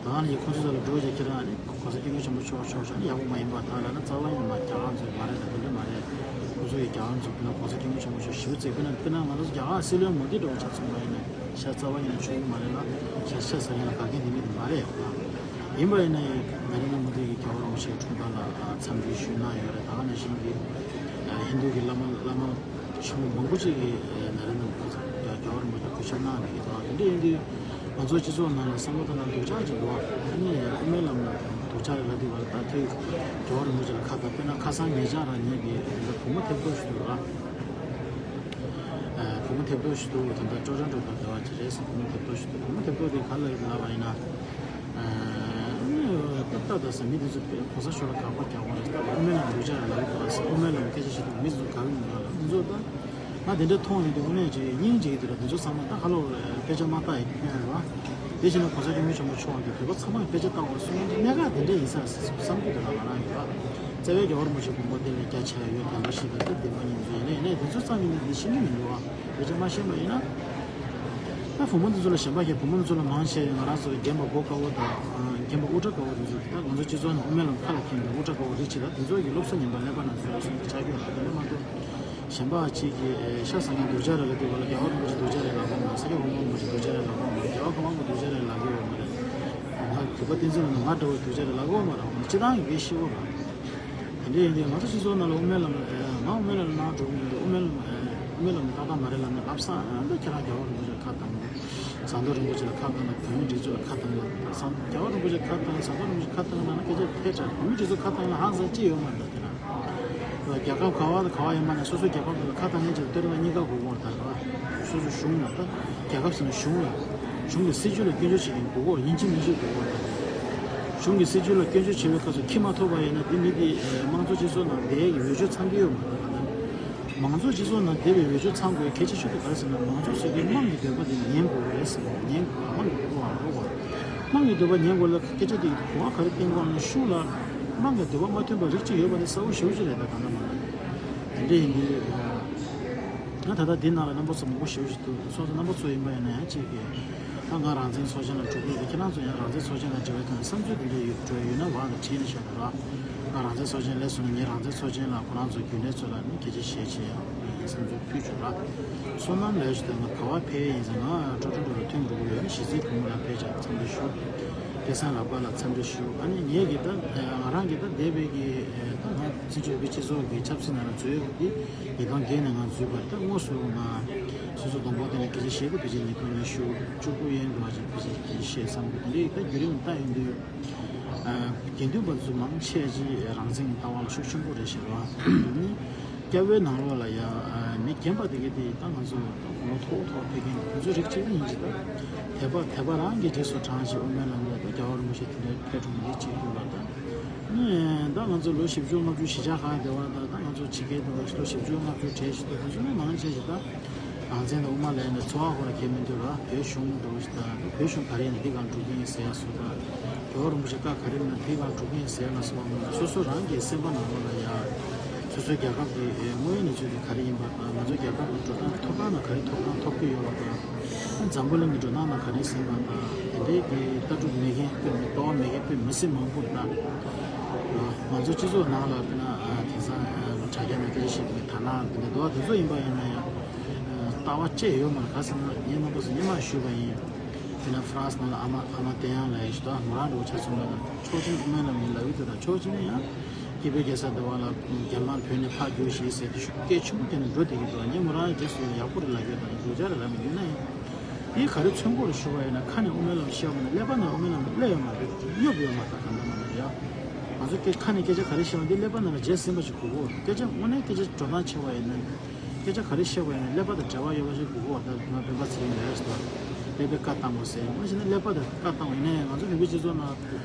ད་ག་ནང་བཞིན་ཁོང་ཚོ་རྩ་ལ་འགྲོ་བྱས་ཁྱེད་རང་ནི་གོང་ས་སྐྱབས་མགོན་ཆེན་པོ་མཆོག་མཆོག་ཆོག་ནི་ཡག་པོ་མ་ཡིན་པ་ལྟར་ལབ་ན་རྩ་བ་ཉིད་ནས་རྒྱ་གར་ཚོ་མ་རེད་ལ། དེ་འདྲ་མ་རེད། ཁོང་ཚོ་ཡི་རྒྱ་གར་ཚོ་དཔེར་ན་གོང་ས་སྐྱབས་མགོན་ཆེན་པོ་མཆོག་ཞེ་པོ་བརྩི། དཔེར་ན་དཔེར་ན་ང་ཚོ་རྒྱ་གར་སྲིད་བློན་མོ་དི་འདྲ་བོ་ཆ་མཚོན་པ་ཡིན་ན་ཤ་རྩ་བ་ཉིད་ནས་མཆོད་ཀྱི་མ་རེད་ལ། ཤ་ཤ་ཟ་མཁན་ལ་དགའ་མཁན་དེ་མི་དེ་མ་རེད། ཡིན་པ་ཡིན་ན་ཡང་ན་རེ་ན་མོ་དི་གིས་རྒྱལ་བ་རིན་པོ་ཆེའི་འཁྲུངས་སྐར་ལ་འཚམས་འདྲི་ཞུས་གནང་ཡོད་རེད། ད་ག་ནང་བཞིན་གྱི་ཧིན་དུ་གི་བླ་མ་བླ་མ་ཆེན་པོ་མང་པོ་ཅིག་གིས་ན་རེ་ན་མོ་དི་རྒྱལ་བ་རིན་པོ་ཆེ་གུས་ཞབས་གནང་ནས་ཡོད། དེ་འདྲ་ཡིན་དུས་ང་ཚོ་སྤྱི་ཚོགས་ནང་ལ་བསམ་བློ་བཏང་ན་སྡུག་ཅག་ཅིག་འདུག་ཨ་ནི་དབུ་མའི་ལམ་ལ་སྡུག་ཅག་རེད་ལབ་དུས་བར་ད་དེ་རྒྱལ་བ་རིན་པོ་ཆེ་ལ་ཁ་བཏང་། དཔེར་ན་ཁ་སང་ཉེ་ཆར་རང་ཉིད་ཀྱི་བུ་མོ་ཐེབས་ཏོག་ཞིག་འདུག་ར། བུ་མོ་ཐེབས་ཏོག་ཞིག་འདུག་ད་ལྟ་ཀྲོ་ཀྲོ་འགྲོ་དང་འབྲེལ་བ་ཅིག་རེད་ཟེར། བུ་མོ་ཐེབས་ཏོག་ཞིག་འདུག་བུ་མོ་ཐེབས་ཏོག་དེ་ག་ལ་ཡོད་ལབ་པ་ཡིན་ན། ཏག་ཏག་ད་ཟེར། མི་དེ་ཚོ་དཔེ་གོང་ས་མཆོག་ལ་དགག་པ་རྒྱག་པ་རེད། ད་དབུ་མའི་ལམ་སྡུག་ཅག་རེད་ལབ་ཀྱི་འདུག་ཟེར། དབུ་མའི་ལམ་སྐད་ཆ་བཤད་དུས་མི་ཚོ་དགག་གི་མི་འདུག་ལ། ང་ཚོ་ད་ང་དེ་འདྲ་མཐོང་ཡོང་དུས་དངོས་གནས་ཅིག་སྙིང་རྗེ་གི་འདུག་ལ། དེ་ཚོ་ཚང་མ་ད་ཧ་ལོ་དཔེ་ཆ་མ་ལྟ་ཡི་སྐྱོན་རེད་བ། དེ་བཞིན་ན་གོང་ས་སྐྱབས་མགོན་ཆེན་པོ་མཆོག་གིས་བོད་པ་ཚང་མ་དཔེ་ཆ་ལྟ་དགོས་གསུངས་ཡོང་དུས་གནད་འགག་དེ་འདྲ་ཡིན་ས་བསམ་གྱི་འདུག་ལ། ང་རང་གི་ལ་རྩ་བའི་རྒྱལ་བ་རིན་པོ་ཆེ་དགོངས་པ་དེ་ལས་རྒྱ་ཆེ་བ་ཡོད། བདེན་པ་བཞི་དང་དེ་བདེན་པ་ཉིད་ཚོ་ཡིན་ན། ཡིན་ནའི་དེ་ཚོ་ཚང་མ་ནི་འདི་ཤེས་ཀྱི་མི་འདུག་བ། དཔེ་ཆ་མ་ཤེས་པ་ཡིན་ན། ད་བུ་མོ་འདི་ཚོ་ལ་ཞེན་པ་བཞག་བུ་མོ་འདི་ཚོ་ལ་མང་ཆེ་ང་རང་ཚོ་རྒན་པ་མགོ་དཀར་བོ་དང་རྒན་པ་དབུ་སྐྲ་དཀར་བོ་འདི་ཚོ། ད་ང་ཚོ་སྤྱི་ཚོགས་ནང་དབུ་མའི་ལམ་ཁ་ལ་འཁྱེར་འདུག་དབུ་སྐྲ་དཀར་བོ་རིགས་གཅིག་ལ་འདི་ཚོ་གི་སློབ་གསོ་ཉན་པ་ཀླད་པ་ནང་ཚོ་ལ་སོང་ཚེ་ཆགས་ཀྱི་ཡོད་རེད། དེ་འདྲ་མ་གཏོགས་གཞན་པ་གཅིག་གིས་ཤ་ཟ་མཁན་སྡུག་ཅག་རེད་ལབ་དུས་བར་ལ་རྒྱལ་བ་རིན་པོ་ཆེ་སྡུག་ཅག་རེད་ལབ་ཀྱི་ཡོད་མ་རེད། ས་སྐྱ་གོང་མ་རིན་པོ་ཆེ་སྡུག་ཅག་རེད་ལབ་ཀྱི་ཡོད་མ་རེད། རྒྱལ་བ་གོང་མ་རིན་པོ་ཆེ་སྡུག་ཅག་རེད་ལབ་ཀྱི་ཡོད་མ་རེད། ང་གུས་པ་བསྟན་འཛིན་ལ་ང་འདྲ་བོ་སྡུག་ཅག་རེད་ལབ་ཀྱི་ཡོད་མ་རེད། སྤྱིར་བཏང་གི་ཤེས་དགོས་རེད། དེ་འདྲ་ཡིན་དུས་ང་ཚོ་སྤྱི་ཚོགས་ནང་ལ་དབུ་མའི་ལམ་ལ་ང་དབུ་མའི་ལམ་ལ་ནང་འགྲོ་གི་མི་འདུག་དབུ་མའི་ལམ་དབུ་མའི་ལམ་ཏག་ཏག་མ་རེད་ལབ་ན་ལབ་ས། ཨ་ད་ཁྱེད་རང་རྒྱལ་བ་རིན་པོ་ཆེ་ལ་ཁ་བཏང་། ཟམ་གདོང་རིན་པོ་ཆེ་ལ་ཁ་བཏང་ན། བོད་མི་སྒྲིག་འཛུགས་ལ་ཁ་བཏང་ན། ཟམ་རྒྱལ་བ་རིན་པོ་ཆེ་ཁ་བཏང་། ཟམ་གདོང་རིན་པོ་ཆེ་ཁ་བཏང་ན་ན་སྐད་ཆ་ཐལ་དྲགས། བོད་མི་སྒྲིག་འཛུགས་ཁ་བཏང་ན་ཧང་སང་ཅི་ཡོད་མ་རེད། ད་ཁྱེད་རང་རྒྱལ་ཁབ་ག་བ་དང་ག་བ་ཡིན་པ་ན་སོ་སོའི་རྒྱལ་ཁབ་ལ་ཁ་བཏང་མཁན་ཅིག་ལ་ལྟོས་དང་གཉིས་ཀ་དགོས་ཀྱི་ཡོད་རེད། ད་སོ་སོ་གཞུང་ལ། ད་རྒྱལ་ཁབ་ཟེར་ན་གཞུང་ལ། གཞུང་གི་སྲིད་ཇུས་ལ་སྐྱོན་བརྗོད་བྱེད་མཁན་དགོས་ཀྱི་ཡོད་རེད། ཡིན་གཅིག་མིན་གཅིག་དགོས་ཀྱི་ཡོད་རེད། ད་གཞུང་གི་སྲིད་ཇུས་ལ་སྐྱོན་བརྗོད་བྱེད་པའི་སྐབས་སུ་ཁྱི་མ་ཐོབ་པ་ཡིན་ན་དེ་མི་དེ་དམངས་གཙོ་སྤྱི་ཚོགས་ནང་བསྡད་ཡག་གི་འོས་ཆོས་འཚང་གི་ཡོད་མ་རེད། ད་མང་གཙོ་སྤྱི་ཚོགས་ནང་བསྡད་པའི་འོས་ཆོས་འཚང་དགོས་གལ་ཆེ་ཤོས་དེ་ག་རེ་ཟེར་ན། མང་གཙོ་ཟེར་དུས་དམངས་ཀྱི་འདོད་པ་དེ་ཉན་དགོས་རེད་ཟེར་བ། ཉན་དགོས། དམངས་ཀྱི་འདོད་པ་ལ་རོགས་དགོས། དམངས་ཀྱི་འདོད་པ་ཉན་དགོས་ལ་སྐད་ཆ་དེ་གོ་བ་ག་རེ་བསྟན་དགོས་ལབ་ན། ཤུགས་ལ་དམངས་ཀྱི་འདོད་པ་མ་མཐུན་པ་རིགས་གཅིག་ཡོད་པ་དེ་གསལ་པོ་ཞེ་པོ་ཅིག་རེད། ད་གང་ལྟར་མ་ལ་དེ་འདྲ་ཡིན་དུས། ང་ད་ལྟ་འདི་ནང་ལ་རྣམ་པ་ཚོ་མང་པོ་ཞེ་པོ་ཞིག་འདུག་སོ་སོ་རྣམ་པ་ཚོ་ཡིན་པ་ཡིན་ན་ཡང་གཅིག་གིས་ད་ང་རང་བཙན་ཚོགས་ཆེན་ལ་འགྲོ་གི་ཡོད། ཁྱེད་རང་ཚོ་ཡང་རང་བཙན་ཚོགས་ཆེན་ལ་འབྲེལ་བའི་ཐོག་ནས་བསམ་ཚུལ་འདི་འདྲ་ཡོད་འགྲོ་ཡོད་ན་འོག་ལ་བྲིས་ནས་བཞག་དང་ར། ང་རང་བཙན་ཚོགས་ཆེན་སླེབས་སོང་ན་ངས་རང་བཙན་ཚོགས་ཆེན་ལ་ཁོ་རང་ཚོ་རྒྱུན་ལས་ཚོ་ལ་ནི་སྐད་ཆ་བཤད་བྱས་ཡང་བསམ་ཚུལ་ཕུལ་བྱུང་ར། བསོད་ནམས་ལོས་ཞུ་དང་། ང་ག་བ་ཕེབས་ཡིན་ཟེར། ང་ཀྲོ་ཀྲོ་འགྲོ་ལ་ཐོན་འགྲོ་གི་ཡོད། གཞིས་རྩེའི་བུ་མོ་ལ་ཕེབས་བྱས་འཚམས་འདྲི་ཞུ། སྐལ་བཟང་ལགས་པ་ལ་འཚམས་འདྲི་ཞུ། ཨ་ནི་ངས་ཀྱི་ད་ང་རང་གི་ད་འདས་པའི་གི་ད་ང་བཙན་བྱོལ་བོད་སྤྱི་ཚོགས་ཀྱི་ཆབ་སྲིད་ནང་ལ་འཛུལ་ཡོད་པ་འདི། ཉིས་སྟོང་བརྒྱད་ནས་ང་འཛུལ་བ་རེད། ད་དངོས་སུ་ང་སོ་སོ་གདོང་པོ་དེ་ནས་སྐད་ཆ་བཤད་དགོས། ཕལ་ཆེར་ཉིས་སྟོང་ཉི་ཤུ་བཅུ་དགུ་ཡན་འགྲོ་བ་ཞིག་ཕལ་ཆེར་སྐད་ཆ་བཤད་བསམ་གི་འདུག་དེ་འདྲའི་ད་བརྒྱུད་རིམ་ལྟ་ཡོང་དུས། ཨ་དགེ་འདུན་པ་ཚོ་མང་ཆེ་ཅིག་རང་བཙན་གྱི་ལྟ་བ་ལ་ཤུགས་ཆེན་པོ་རེད་ཤག་ར། ནི་སྐྱ་བོའི་ནང་ལོགས་ལ་ཡ་མི་རྒན་པ་དེ་གས་དེ་ད་ང་ཚོ་ད་གོང་ལོ་མཐོ་པོ་མཐོ་པོ་ཕེབས་མཁན་དེ་ཚོ་རིགས་གཅིག་ཡིན་གྱི། ད་དད་པ་དད་པ་རང་གི་རྗེས་སུ་འབྲངས་ཤིག་དབུ་མའི་ལམ་ལ་ད་རྒྱལ་བ་རིན་པོ་ཆེ་དེ་འདྲའི་ཕེབས་འགྲོ་མི་འདི་གཅིག་ཡོད་པ། ད་ནི་ད་ང་ཚོ་ལོ་བཞི་བཅུ་ལྔ་བཅུ་གཞིས་ཆགས་ཁག་བསྡད་པ་དང་། ད་ང་ཚོ་ཕྱི་རྒྱལ་དུ་ལོ་བཞི་བཅུ་ལྔ་བཅུ་བགྲེས་ཤིག་ཏུ་དེ་ཚོ་ནི་མང་ཆེ་ཞིག་ད་རང་བཙན་དང་དབུ་མ་ལབ་ནས་འཚོ་བ་ཁོ་ལ་ཁྱད་མི་འདུག་ར། བོད་གཞུང་འདྲ་བོ་ཞིག་དང་། བོད་གཞུང་ག་རེ་ཡིན་ན་འདི་སྒང་འགྲོ་གི་ཡིན་ཟེར་ཡ་སོགས་དང་། རྒྱལ་བ་རིན་པོ་ཆེ་བཀའ་ག་རེ་ཡིན་ན་འདི་སྒང་འགྲོ་གི་ཡིན་ཟེར་ཡ་ལ་སོགས་པ་མ་གཏོགས། སོ་སོ་རང་གི་སེམས་པ་ནང་ལོགས་ལ་ཡ་སོ་སོའི་རྒྱལ་ཁབ་ཀྱི་དངོས་ཡོད་གནས་ཚུལ་དེ་ག་རེ་ཡིན་པ་དང་། ང་ཚོ་རྒྱལ་ཁབ་ཀྱི་འགྲོ་སྟངས་ཐོབ་ཐང་ནང་ག་རེ་ཐོབ་ཐང་ཐོབ་ཀྱི་ཡོད་པ་དང་། འཛམ་བུ་གླིང་གི་འགྲོ་སྟངས་ནང་ག་རེ་ཟིན་པ་དང་། དེ་འདྲའི་གི་ལྟ་གྲུབ་མེད་མཁན་དཔེ་མི་ལྟ་བ་མེད་མཁན་དཔེ་མི་སྲིད་མང་པོ་དང་། ང་ཚོ་སྤྱི་ཚོགས་ནང་ལ་དཔེར་ན་དེང་སང་དྲ་རྒྱ་ནང་སྐད་ཆ་བཤད་པའི་དར་ནག་དེ་འདྲ་འདུག་བ། དེ་ཚོ་ཡིན་པ་ཡིན་ན་ཡང་ལྟ་བ་བཅས་ཡོད་མ་རེད། ག་ཟེར་ན་ངས་རྣམ་པ་ཚོ་སྔོན་མ་ཞུས་པ་ཡིན། དཔེར་ན་ཧྥ་རན་སི་ནང་ལ་ཨ་མ་ཨ་མ་བསྟན་དབྱངས་ལབ་ཡ་ཞིག་འདུག་མོ་རང་འདྲ་བོ་ཆ་མཚོན་པ་ན་ཕྱོགས་གཅིག་ནས་དབུ་མའི་ལམ་ཡིན་ལབ་ཡོད་དེ། ད་ཕྱོགས་གཅིག་ནས་ཡང་སྐྱིད་པའི་རྒྱལ་ས་འདི་བ་ལ་རྒྱ་དམར་བོད་ནས་ཕར་རྒྱུགས་ཤིག་ཟེར་དེ་ཤུགས་སྐད་ཆེན་པོ་བཏོན་ནས་འགྲོ་བསྡད་ཀྱི་འདུག་ངས་མོ་རང་རྗེས་སུ་ཡག་པོ་རེད་ལབ་ཡོད། ད་སྡུག་ཅག་རེད་ལབ་མི་ཡིན་ན་ཡང་། དེ་ག་རེ་མཚོན་དགོས་རེད་ཞུ་བ་ཡིན་ན། ཁ་ནས་དབུ་མའི་ལམ་བཤད་པ་ན་ཀླད་པ་ནང་དབུ་མའི་ལམ་སླེབས་ཡོད་མ་རེད། སྙོབ་ཡོད་མ་རེད། གང་ལྟར་མ་ལ་ཡ། ང་ཚོ་སྐད་ཁ་ནས་སྐད་ཆ་ག་རེ་བཤད་པ་འདི་ཀླད་པ་ནང་ལ་རྗེས་ཟིན་པ་ཞིག་དགོས་ཀྱི་ཡོད་རེད། སྐད་ཆ་དངོས་གནས་སྐད་ཆ་འགྲོ་སྟངས་ཆེ་བ་ཡིན་ན། སྐད་ཆ་ག་རེ་བཤད་པ་ཡིན་ན་ཀླད་པ་དང་འབྲེལ་བ་ཡོད་པ་ཞིག་དགོས་ཀྱི་ཡོད་རེད། ད་ང་སྤེན་པ་ཚེ་རིང་ལབ་ཡ་ཞིག་འདུག་ཀླད་པའི་བཀའ་བཏང་དགོས་ཟེར། མ་གཞི་ནས་ཀླད་པ་དང་བཀའ་བཏང་བ་ཡིན་ན་ཡང་ང་ཚོ་བོད་པའི་སྤྱི་ཚོགས་ནང་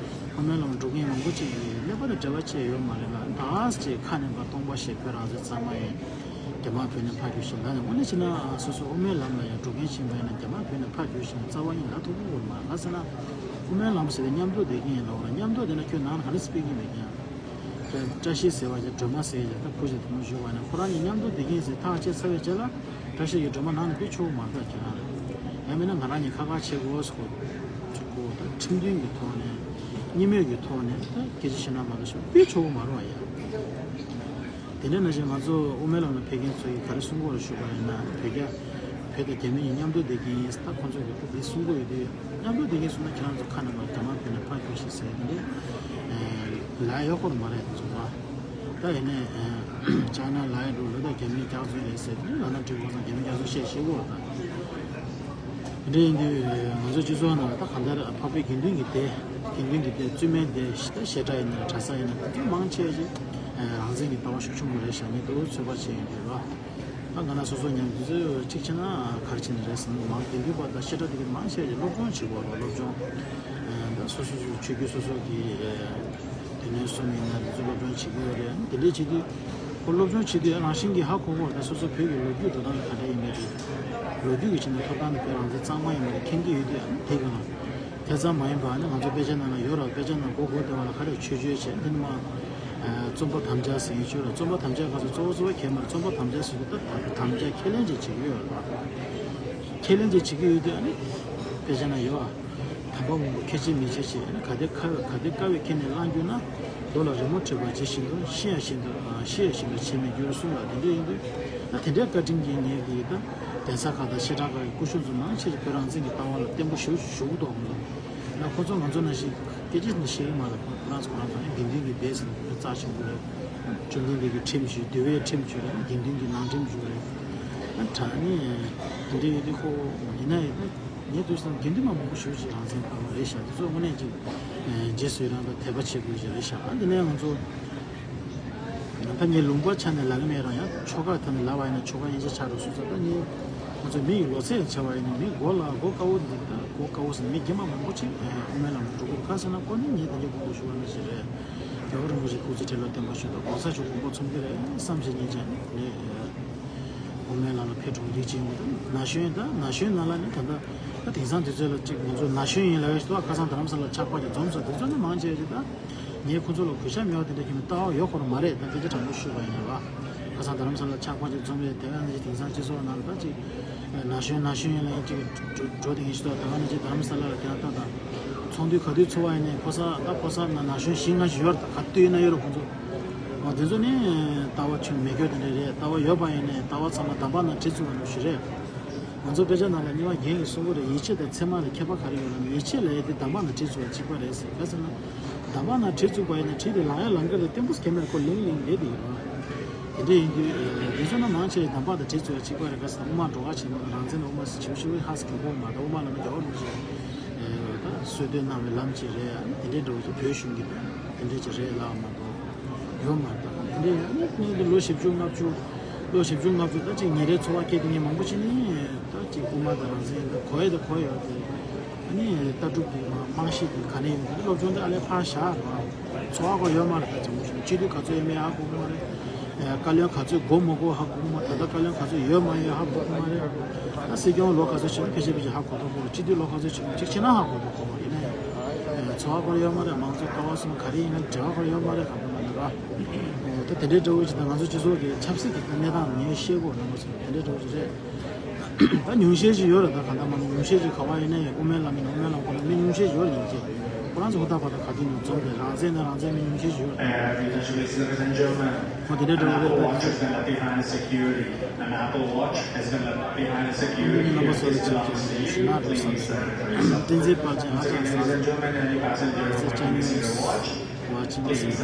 དབུ་མའི་ལམ་འགྲོ་མཁན་མང་པོ་ཅིག་གིས་ཀླད་པ་དང་འབྲེལ་བ་ཅི་ཡང་ཡོད་མ་རེད་ལ། ད་ཅིག་ཁ་ནས་པ་སྟོང་པ་བཤད། བོད་རང་བཙན་གཙང་མ་ཡིན། རྒྱ་དམར་བོད་ནས་ཕར་རྒྱུགས་ཤིག་ལབ་ནས། དངོས་གནས་བྱས་ན་སོ་སོ་དབུ་མའི་ལམ་ལ་ཡང་འགྲོ་མཁན་ཕྱིན་པ་ཡིན་ན་རྒྱ་དམར་བོད་ནས་ཕར་རྒྱུགས་ཤིག་རྩ་བ་ཉིད་ལབ་ཐུབ་ཀྱི་ཡོད་མ་རེད། ག་ཟེར་ན་དབུ་མའི་ལམ་ཟེར་དེ་མཉམ་དུ་བསྡད་མཁན་ཡིན་ལབ་པ་ལ། མཉམ་དུ་བསྡད་ན་ཁྱོད་ནང་ལ་ག་རེ་སྤེལ་གྱི་མེད་ཀྱང་། བཀྲ་ཤིས་ཟེར་བ་ཅིག་སྒྲོལ་མ་ཟེར་ཡ་ཅིག་ད་ཁུ་ཅིག་དེ་མོ་ཞུ་བ་ནི་ཁོ་རང་གཉིས་མཉམ་དུ་བསྡད་མཁན་ཟེར་ཐག་བཅད་ཚར་བའི་རྗེས་ལ་བཀྲ་ཤིས་ཀྱི་སྒྲོལ་མ་ནང་ནས་སྤེལ་ཆོག་གི་མ་རེད་ད། ཁྱེད་རང་ལ་ཡང་མིན་ན་ང་རང་གཉིས་ཁ་ཁ་བྱེད་དགོས་ཟེར་གོ་ད། ཁྲིམས་མཐུན་གྱི་ཐོག་ནས་གཉིས་མོས་ཀྱི་ཐོག་ནས་ད་སྐད་ཆ་བཤད་ན་མ་གཏོགས་སྤེལ་ཆོག་གི་མ་རེད་བ་ཡ། དེ་འདྲ་ནང་བཞིན་ང་ཚོ་དབུ་མའི་ལམ་ལ་ཕེབས་མཁན་ཚོ་ཡིས་ག་རེ་གསུང་གི་ཡོད་རེད་ཞུ་བ་ཡིན་ན། བོད་རྒྱ་བོད་དང་རྒྱ་མི་གཉིས་མཉམ་དུ་བསྡད་ཀྱི་ཡིན་ད། ཁོང་ཚོ་གིས་ད་དེ་གསུང་གི་ཡོད་དུས། མཉམ་དུ་བསྡད་ཀྱི་སོང་ན་ཁྱེད་རང་ཚོ་ཁ་ནས་མར་རྒྱ་དམར་བོད་ནས་ཕར་རྒྱུགས་ཤིག་ཟེར་དེ་འདྲ་ལབ་ཡག་ཡོད་མ་རེད། ཚོ་བ་ད་ཡིན་ནའི་ཅ་ན་ལབ་ཡག་འགྲོ་ལོ་ད་རྒྱ་མིའི་སྐྱག་རྫུན་རེད་ཟེར་དེ་འདྲ་ལབ་ན་འགྲིག་གི་སོང་། རྒྱ་མིའི་སྐྱག་རྫུན་བཤད་ཤེས་ཀྱི་ཡོད་རེད་ད། དེ་འདྲ་ཡིན་དུས་ང་ཚོ་སྤྱི་ཚོགས་ནང་ལ་ད་གང་ལྟར་འཕགས་པའི་དགེ་འདུན་གྱི་སྡེ། དགེ་འདུན་གྱི་སྡེ་བཙུན་མའི་སྡེ་ཞེ་དྲག་ཡིན་ན་གྲྭ་ས་ཡིན་ན་ད་དུང་མང་ཆེ་ཞིག་རང་བཙན་གྱི་ལྟ་བ་ཤུགས་ཆེན་པོ་རེད་བཞག་ནས་དུ་ཚོད་དཔག་བྱས་ཡོང་དུས་ར། ད་ང་རང་སོ་སོ་མཉམ་དུ་ཚོད་གཅིག་བྱས་ན་ག་རེ་བྱས་ནས་རེད་ཟེར་ན། མང་དགེ་འདུན་པ་དང་བཤད་གྲྭ་དེ་གའི་མང་ཆེ་ཞིག་སློབ་སྦྱོང་བྱེད་དགོས་རེད། སློབ་སྦྱོང་ད་སོ་སོ་སོ་ཆོས་བརྒྱུད་སོ་སོ་གི་དེ་ནས་གསུམ་ཡིན་ན་དེ་ཚོ་སློབ་སྦྱོང་བྱེད་ཀྱི་ཡོད་རེད། དེ་འདྲས་བྱེད་དུས་ཁོ་སློབ་སྦྱོང་བྱེད་དུས་རང་བཞིན་གྱིས་ཧ་གོ་གི་ཡོད་རེད། ད་སོ་སོ་བོད་ཀྱི་ལོ་རྒྱུས་འགྲོ་སྟངས་ག་འདྲ་ཡིན་མིན་རེད། ལོ་རྒྱུས་ཀྱི་ཆ་ནས་ཐོབ་ཐང་དང་བོད་རང་བཙན་གཙང་མ་ཡིན་མིན་རེད་མཁྱེན་གྱི་ཡོད་དུས། ཨ་ནི་དེ་ག་ལ་དེ་ཙམ་མ་ཡིན་པ་ནི་ང་ཚོ་དཔེ་ཆ་ནང་ལ་ཡོད་ར། དཔེ་ཆ་ནང་མགོ་སྒུར་བསྡད་པ་ལ་ག་རེ་ཆོས་བརྒྱུད་བྱས་འདི་ནི་མ་རྩོམ་པ་དམ་བཅའ་ཟེར་མཁན་ཅིག་ཡོད་ར། རྩོམ་པ་དམ་བཅའ་ག་ཚོད་གཙོ་བོ་གཙོ་བོ་གལ་མ་རེད། རྩོམ་པ་དམ་བཅའ་ཟེར་དུས་ད་དམ་བཅའ་ཁས་ལེན་ཅིག་བྱེད་ཀྱི་ཡོད་ར། ཁས་ལེན་ཅིག་བྱེད་ཀྱི་ཡོད་དུས་ཨ་ནི་དཔེ་ཆ་ནང་ཡོད་ར། དམ་པ་མང་པོ་ཁས་འཆེ་མི་འཆེ་བྱས། ག་དེ་ཁ་ག་དེ་དཀའ་བས་ཁྱེར་ནས་བླངས་གྱུར་ན། རྡོ་ལ་རི་མོ་བྲིས་པ་ཇི་བཞིན་དུ། ཤི་ཡང་བཞིན་དུ་ཤི་ཡང་བཞིན་དུ་བྱེད་མི་འགྱུར་གསུངས་ལ། དེ་འདྲ་ཡིན་དུས་ད་དེ་འདྲའི་བཀའ་དྲིན་གྱིས་ངེད་ཀྱི་ད་གདན་ས་ཁག་དང་བཤད་གྲྭ་ཁག་གི་སྐུ་ཞབས་ཚོ་མང་ཆེ་བོད་རང་བཙན་གྱི་ལྟ་བ་ལ་བརྟན་པོ་ཞེ་པོ་ཞུགས་འདུག་མོད། ན་ཁོ་ཚོ་ང་ཚོ་ནང་བཞིན་སྐད་ཆ་ནི་བཤད་ཀྱི་མ་རེད། ཁོ་རང་ཚོ་ཁོ་རང་ཚོ་ནི་དགེ་འདུན་གྱི་སྡེ་ཟེར་ན་རྩ་ཆེན་པོ་རེད། བཅོམ་ལྡན་འདས་ཀྱི་ཁྲིམས་ཞུས། འདུལ་བའི་ཁྲིམས་ཞུས་རེད། དགེ་འདུན་གྱི་ནང་ཁྲིམས་ཞུས་རེད། ད་ནི་དེ་འདྲ་ཡོད་དུས་ཁོ་ཡིན་ན་ཡིན་ན། ངས་དུས་སང་དགེ་འདུན་པ་མང་པོ་ཞེ་པོ་ཅིག་རང་བཙན་ཕར་བ་རེད་ཤག་དེ་ཚོ་དངོས་གནས་ཅིག་རྗེས་སུ་ཡི་རང་དང་དད་པ་བྱེད་དགོས་ཅིག་རེད་ཤག་ཨ་འདི་ནས་ང་ཚོ་ད་ངས་ལུང་པ་ཆ་ནས་ལབ་ཀྱི་མེད་རུང་ཡང་ཆོལ་ཁ་ཐོག་ནས་ལབ་པ་ཡིན་ན་ཆོལ་ཁ་དབྱེ་འབྱེད་ཆགས་འགྲོ་སྲིད་ཙང་། ད་ངས་ང་ཚོ་མི་ཡི་ལོ་ཚད་ཆ་བ་ཡིན་ན་མི་མགོ་ལ་མགོ་དཀར་པོ་འདི་ད་མགོ་དཀར་པོ་ཟེར་མི་རྒན་པ་མང་པོ་ཅིག་དབུ་མའི་ལམ་ལ་འགྲོ་དགོས། ག་ཟེར་ན་ཁོ་ནི་ངས་ད་ངས་གོང་དུ་ཞུ་བ་ནང་བཞིན་རེད། རྒྱལ་བ་རིན་པོ་ཆེ་སྐུ་ཚེ་ཁྲི་ལོ་བརྟན་པར་ཤོག་དང་༸གོང་ས་མཆོག་དགོངས་པ་ཚོམ་གྱི་རེད་བསམ་བྱས་ཉིན་བྱས་ནས། དབུ་མའི་ལམ་ལ་ཕེབས་འགྲོ་འདུག་ཅིག་ཡོང་གི་འདུག་ན་གཞོན་ད་ན་གཞོན་ནང་ལ་ནི་ད་ལྟ་ད་དེང་སང་དུས་ཚོད་ལ་ཅིག་ང་ཚོ་ན་གཞོན་ཡིན་ལབ་ཡ་ཞིག་འདུག་ཁ་སང་རྡ་རམ་ས་ལ་ཕྱག་དཔར་ཅིག་འཛོམས་སོང་། དེ་ཚོ་ནི་མང་ཆེ་ཞིག་ད་ངས་ཁོ་ཚོ་ལ་གུས་ཞབས་མེད་པ་དེ་འདྲ་ཁྱོན་ནས་ལྟ་བ་ཡོད་སྐོར་མ་རེད། ད་སྐད་ཆ་དྲང་པོ་ཞུས་པ་ཡིན་ན་ར། ཁ་སང་རྡ་རམ་ས་ལ་ཕྱག་དཔར་ཅིག་འཛོམས་རེད། དེ་ག་ནང་བཞིན་དེང་སང་སྤྱི་ཚོགས་ནང་ལ་ད་ཅིག་ན་གཞོན་ན་གཞོན་ཡིན་ལབ་ཡ་ཅིག་འགྲོ་འགྲོ་དེ་ཡིན་ཞིག་འདུག་ད་ག་ནང་བཞིན་རྡ་རམ་ས་ལ་ལ་དེ་ཡང་ལྟ་དང་། ཚོགས་འདུ་ག་དུས་ཚོགས་པ་ཡིན་ནའི་ཕོ་གསར་ད་ཕོ་གསར་ན་ན་གཞོན་བཞི་ལྔ་ཞིག་ཡོད་རེད། ད་ག་དུས་ཡིན་ན་ཡོད་རེད་ཁོང་ཚོ། འོ་དེ་ཚོ་ནི་ལྟ་བ་ཆུང་མེད་རྒྱུ་དེ་འདྲ་རེད། ལྟ་བ་ཡོད་པ་ཡིན་ནའི་ལྟ་བ་ཚང་མ་དམ་པ་ནང་བྲིས་ཚུགས་པ་འདྲ་ཞིག་རེད། ང་ཚོ་དཔེ་ཆ་ནང་ལ་རྙིང་མ་རྒན་གྱིས་གསུང་གི་རེད། ཡིད་ཆེས་དང་མཚན་མ་ལ་ཁྱད་པར་ག་རེ་ཡོད་ལབ་ན། ཡིད་ཆེས་ལབ་ཡ་དེ་དམ་པ་ནང་བྲིས་ཚུགས་པ་གཅིག་པ་རེད་ཟེར། ག་ཟེར་ན། དམ་པ་ནང་བྲིས་ཚུགས་པ་ཡིན་ན་བྲིས་ཏེ་ལངས་ཡ་ལམ་ཁ་ལ་བརྟན་པོ་ཟེར་མཁན་མེད་རེད། ཁོ་ལིང་ལིང་བསྡད་དེ་ཡོད་རེད། དེ་འདྲ་ཡིན་དུས་དེ་ཚོ་ན་མང་ཆེ་དམ་པ་དང་བྲིས་ཚུགས་པ་གཅིག་པ་རེད། ག་ཟེར་ན་དབུ་མ་འགྲོ་ཁ་ཆེན་པོ་དང་རང་བཙན་དང་དབུ་མ་ཟེར་ཆེ་བོ་ཆེ་བོ་ཧ་སེ་གི་གོ་མ་གཏོགས། དབུ་མ་ལ་ན་རྒྱལ་བ་རིན་པོ་ཆེ་ད་གསོལ་སྟོན་གནང་བའི་ལམ་ཅིག་རེད། དེ་འདྲའི་འདྲ་བོ་ཅིག་བོད་གཞུང་གི་དེ་འདྲ་ཅིག་རེད་ལབ་མ་གཏོགས་ཡོད་མ་རེད། ད་དེ་འདྲའི་ཡང་ནི་ལོ་བཞི་བཅུ་ལྔ་བཅུ་ལོ་བཞི་བཅུ་ལྔ་བཅུ་ད་ཅིག་ཉིན་རེའི་འཚོ་བ་སྐྱེལ་དེ་ངས་མང་པོ་ཅིག་ནི་ད་ཅིག་དབུ་མ་དང་རང་བཙན་ད་གོ་ཡ་ད་གོ་ཡ་ཡོད་དེ། ཨ་ནི་ལྟ་གྲུབ་ཀྱི་རྨང་གཞི་དེ་ག་ནས་ཡོང་གི་སློབ་སྦྱོང་དེ་ཨ་ལས་ཕར་བཞག་ར། འཚོ་བ་ཁོ་ཡོད་མ་རེད། ད་ཅིག་མོ་ཞིག་སྤྱི་འཐུས་ག་ཚོད་ཡོད་མེད་ཧ་གོ་གི་མ་རེད། བཀའ་བློན་ག་ཚོད་དགོས་མ་དགོས་ཧ་གོ་གི་མ་རེད། ད་ལྟ་བཀའ་བློན་ག་ཚོད་ཡོད་མ་ཡོད་ཧ་གོ་གི་མ་རེད། ད་སྲིད་སྐྱོང་ལོ་ག་ཚོད་བྱས་ན་ཕལ་ཆེར་ཕལ་ཆེར་ཧ་གོ་ཐུབ་ཀྱི་རེད། སྤྱི་འཐུས་ལོ་ག་ཚོད་བྱས་ན་གཅིག་བྱས་ན་ཧ་གོ་ཐུབ་ཀྱི་རེད། ཡིན་ན་ཡང་འཚོ་བ་ཁོ་ཡོད་མ་རེད། མང་གཙོ་ལྟ་བ་གསུམ་ག་རེ་ཡིན་ན་འབྲེལ་བ་ཁོ་ཡོད་མ་རེད། ག་ཚོད་མ་རེད་ར། ད་དེ་འདྲའི་འདྲ་བོ་ཅིག་ད་ང་ཚོ་སྤྱི་ཚོགས་ཀྱི་ཆབ་སྲིད་ཀྱི་གནས་སྟངས་ངས་ཤེས་དགོས་རེད། ང་ཚོ་དེ་འདྲའི་འདྲ་བོ་ཅིག་རེད། ད་ཉུང་ཤས་ཅིག་ཡོད་རེད། ད་ག་ད་མ་ཉུང་ཤས་ཅིག་ག་བ་ཡིན་ན་ཡང་དབུ་མའི་ལམ་ཡིན་ན་དབུ་མའི་ལམ་ཁོ་ན་མི་ཉུང་ཤས་ཅིག་ཡོད་རེད། ཡིན་གྱི་ཁོ་རང་ཚོ་ཧུར་ཐག་པ་ད་ག་དུས་ནས་འཛོམས་ཏེ་རང་བཙན་ན་རང་བཙན་མི་ཉུང་ཤས་ཅིག་ཡོད་རེད། ཁོ་དེ་འདྲའི་འདྲ་བོ་རེད། ད་ང་ཚོ་རྣམ་པ་ཚོ་ལ་ཅིག་ཅིག་ཞུ་ན་འགྲོ་བསམ་སོང་། བསྟན་འཛིན་དཔལ་ཆེན་ཧ་ཅང་བཟང་། ང་ཚོ་ཅང་ཉིད་བ་ཅི་མི་ཟེར། ད་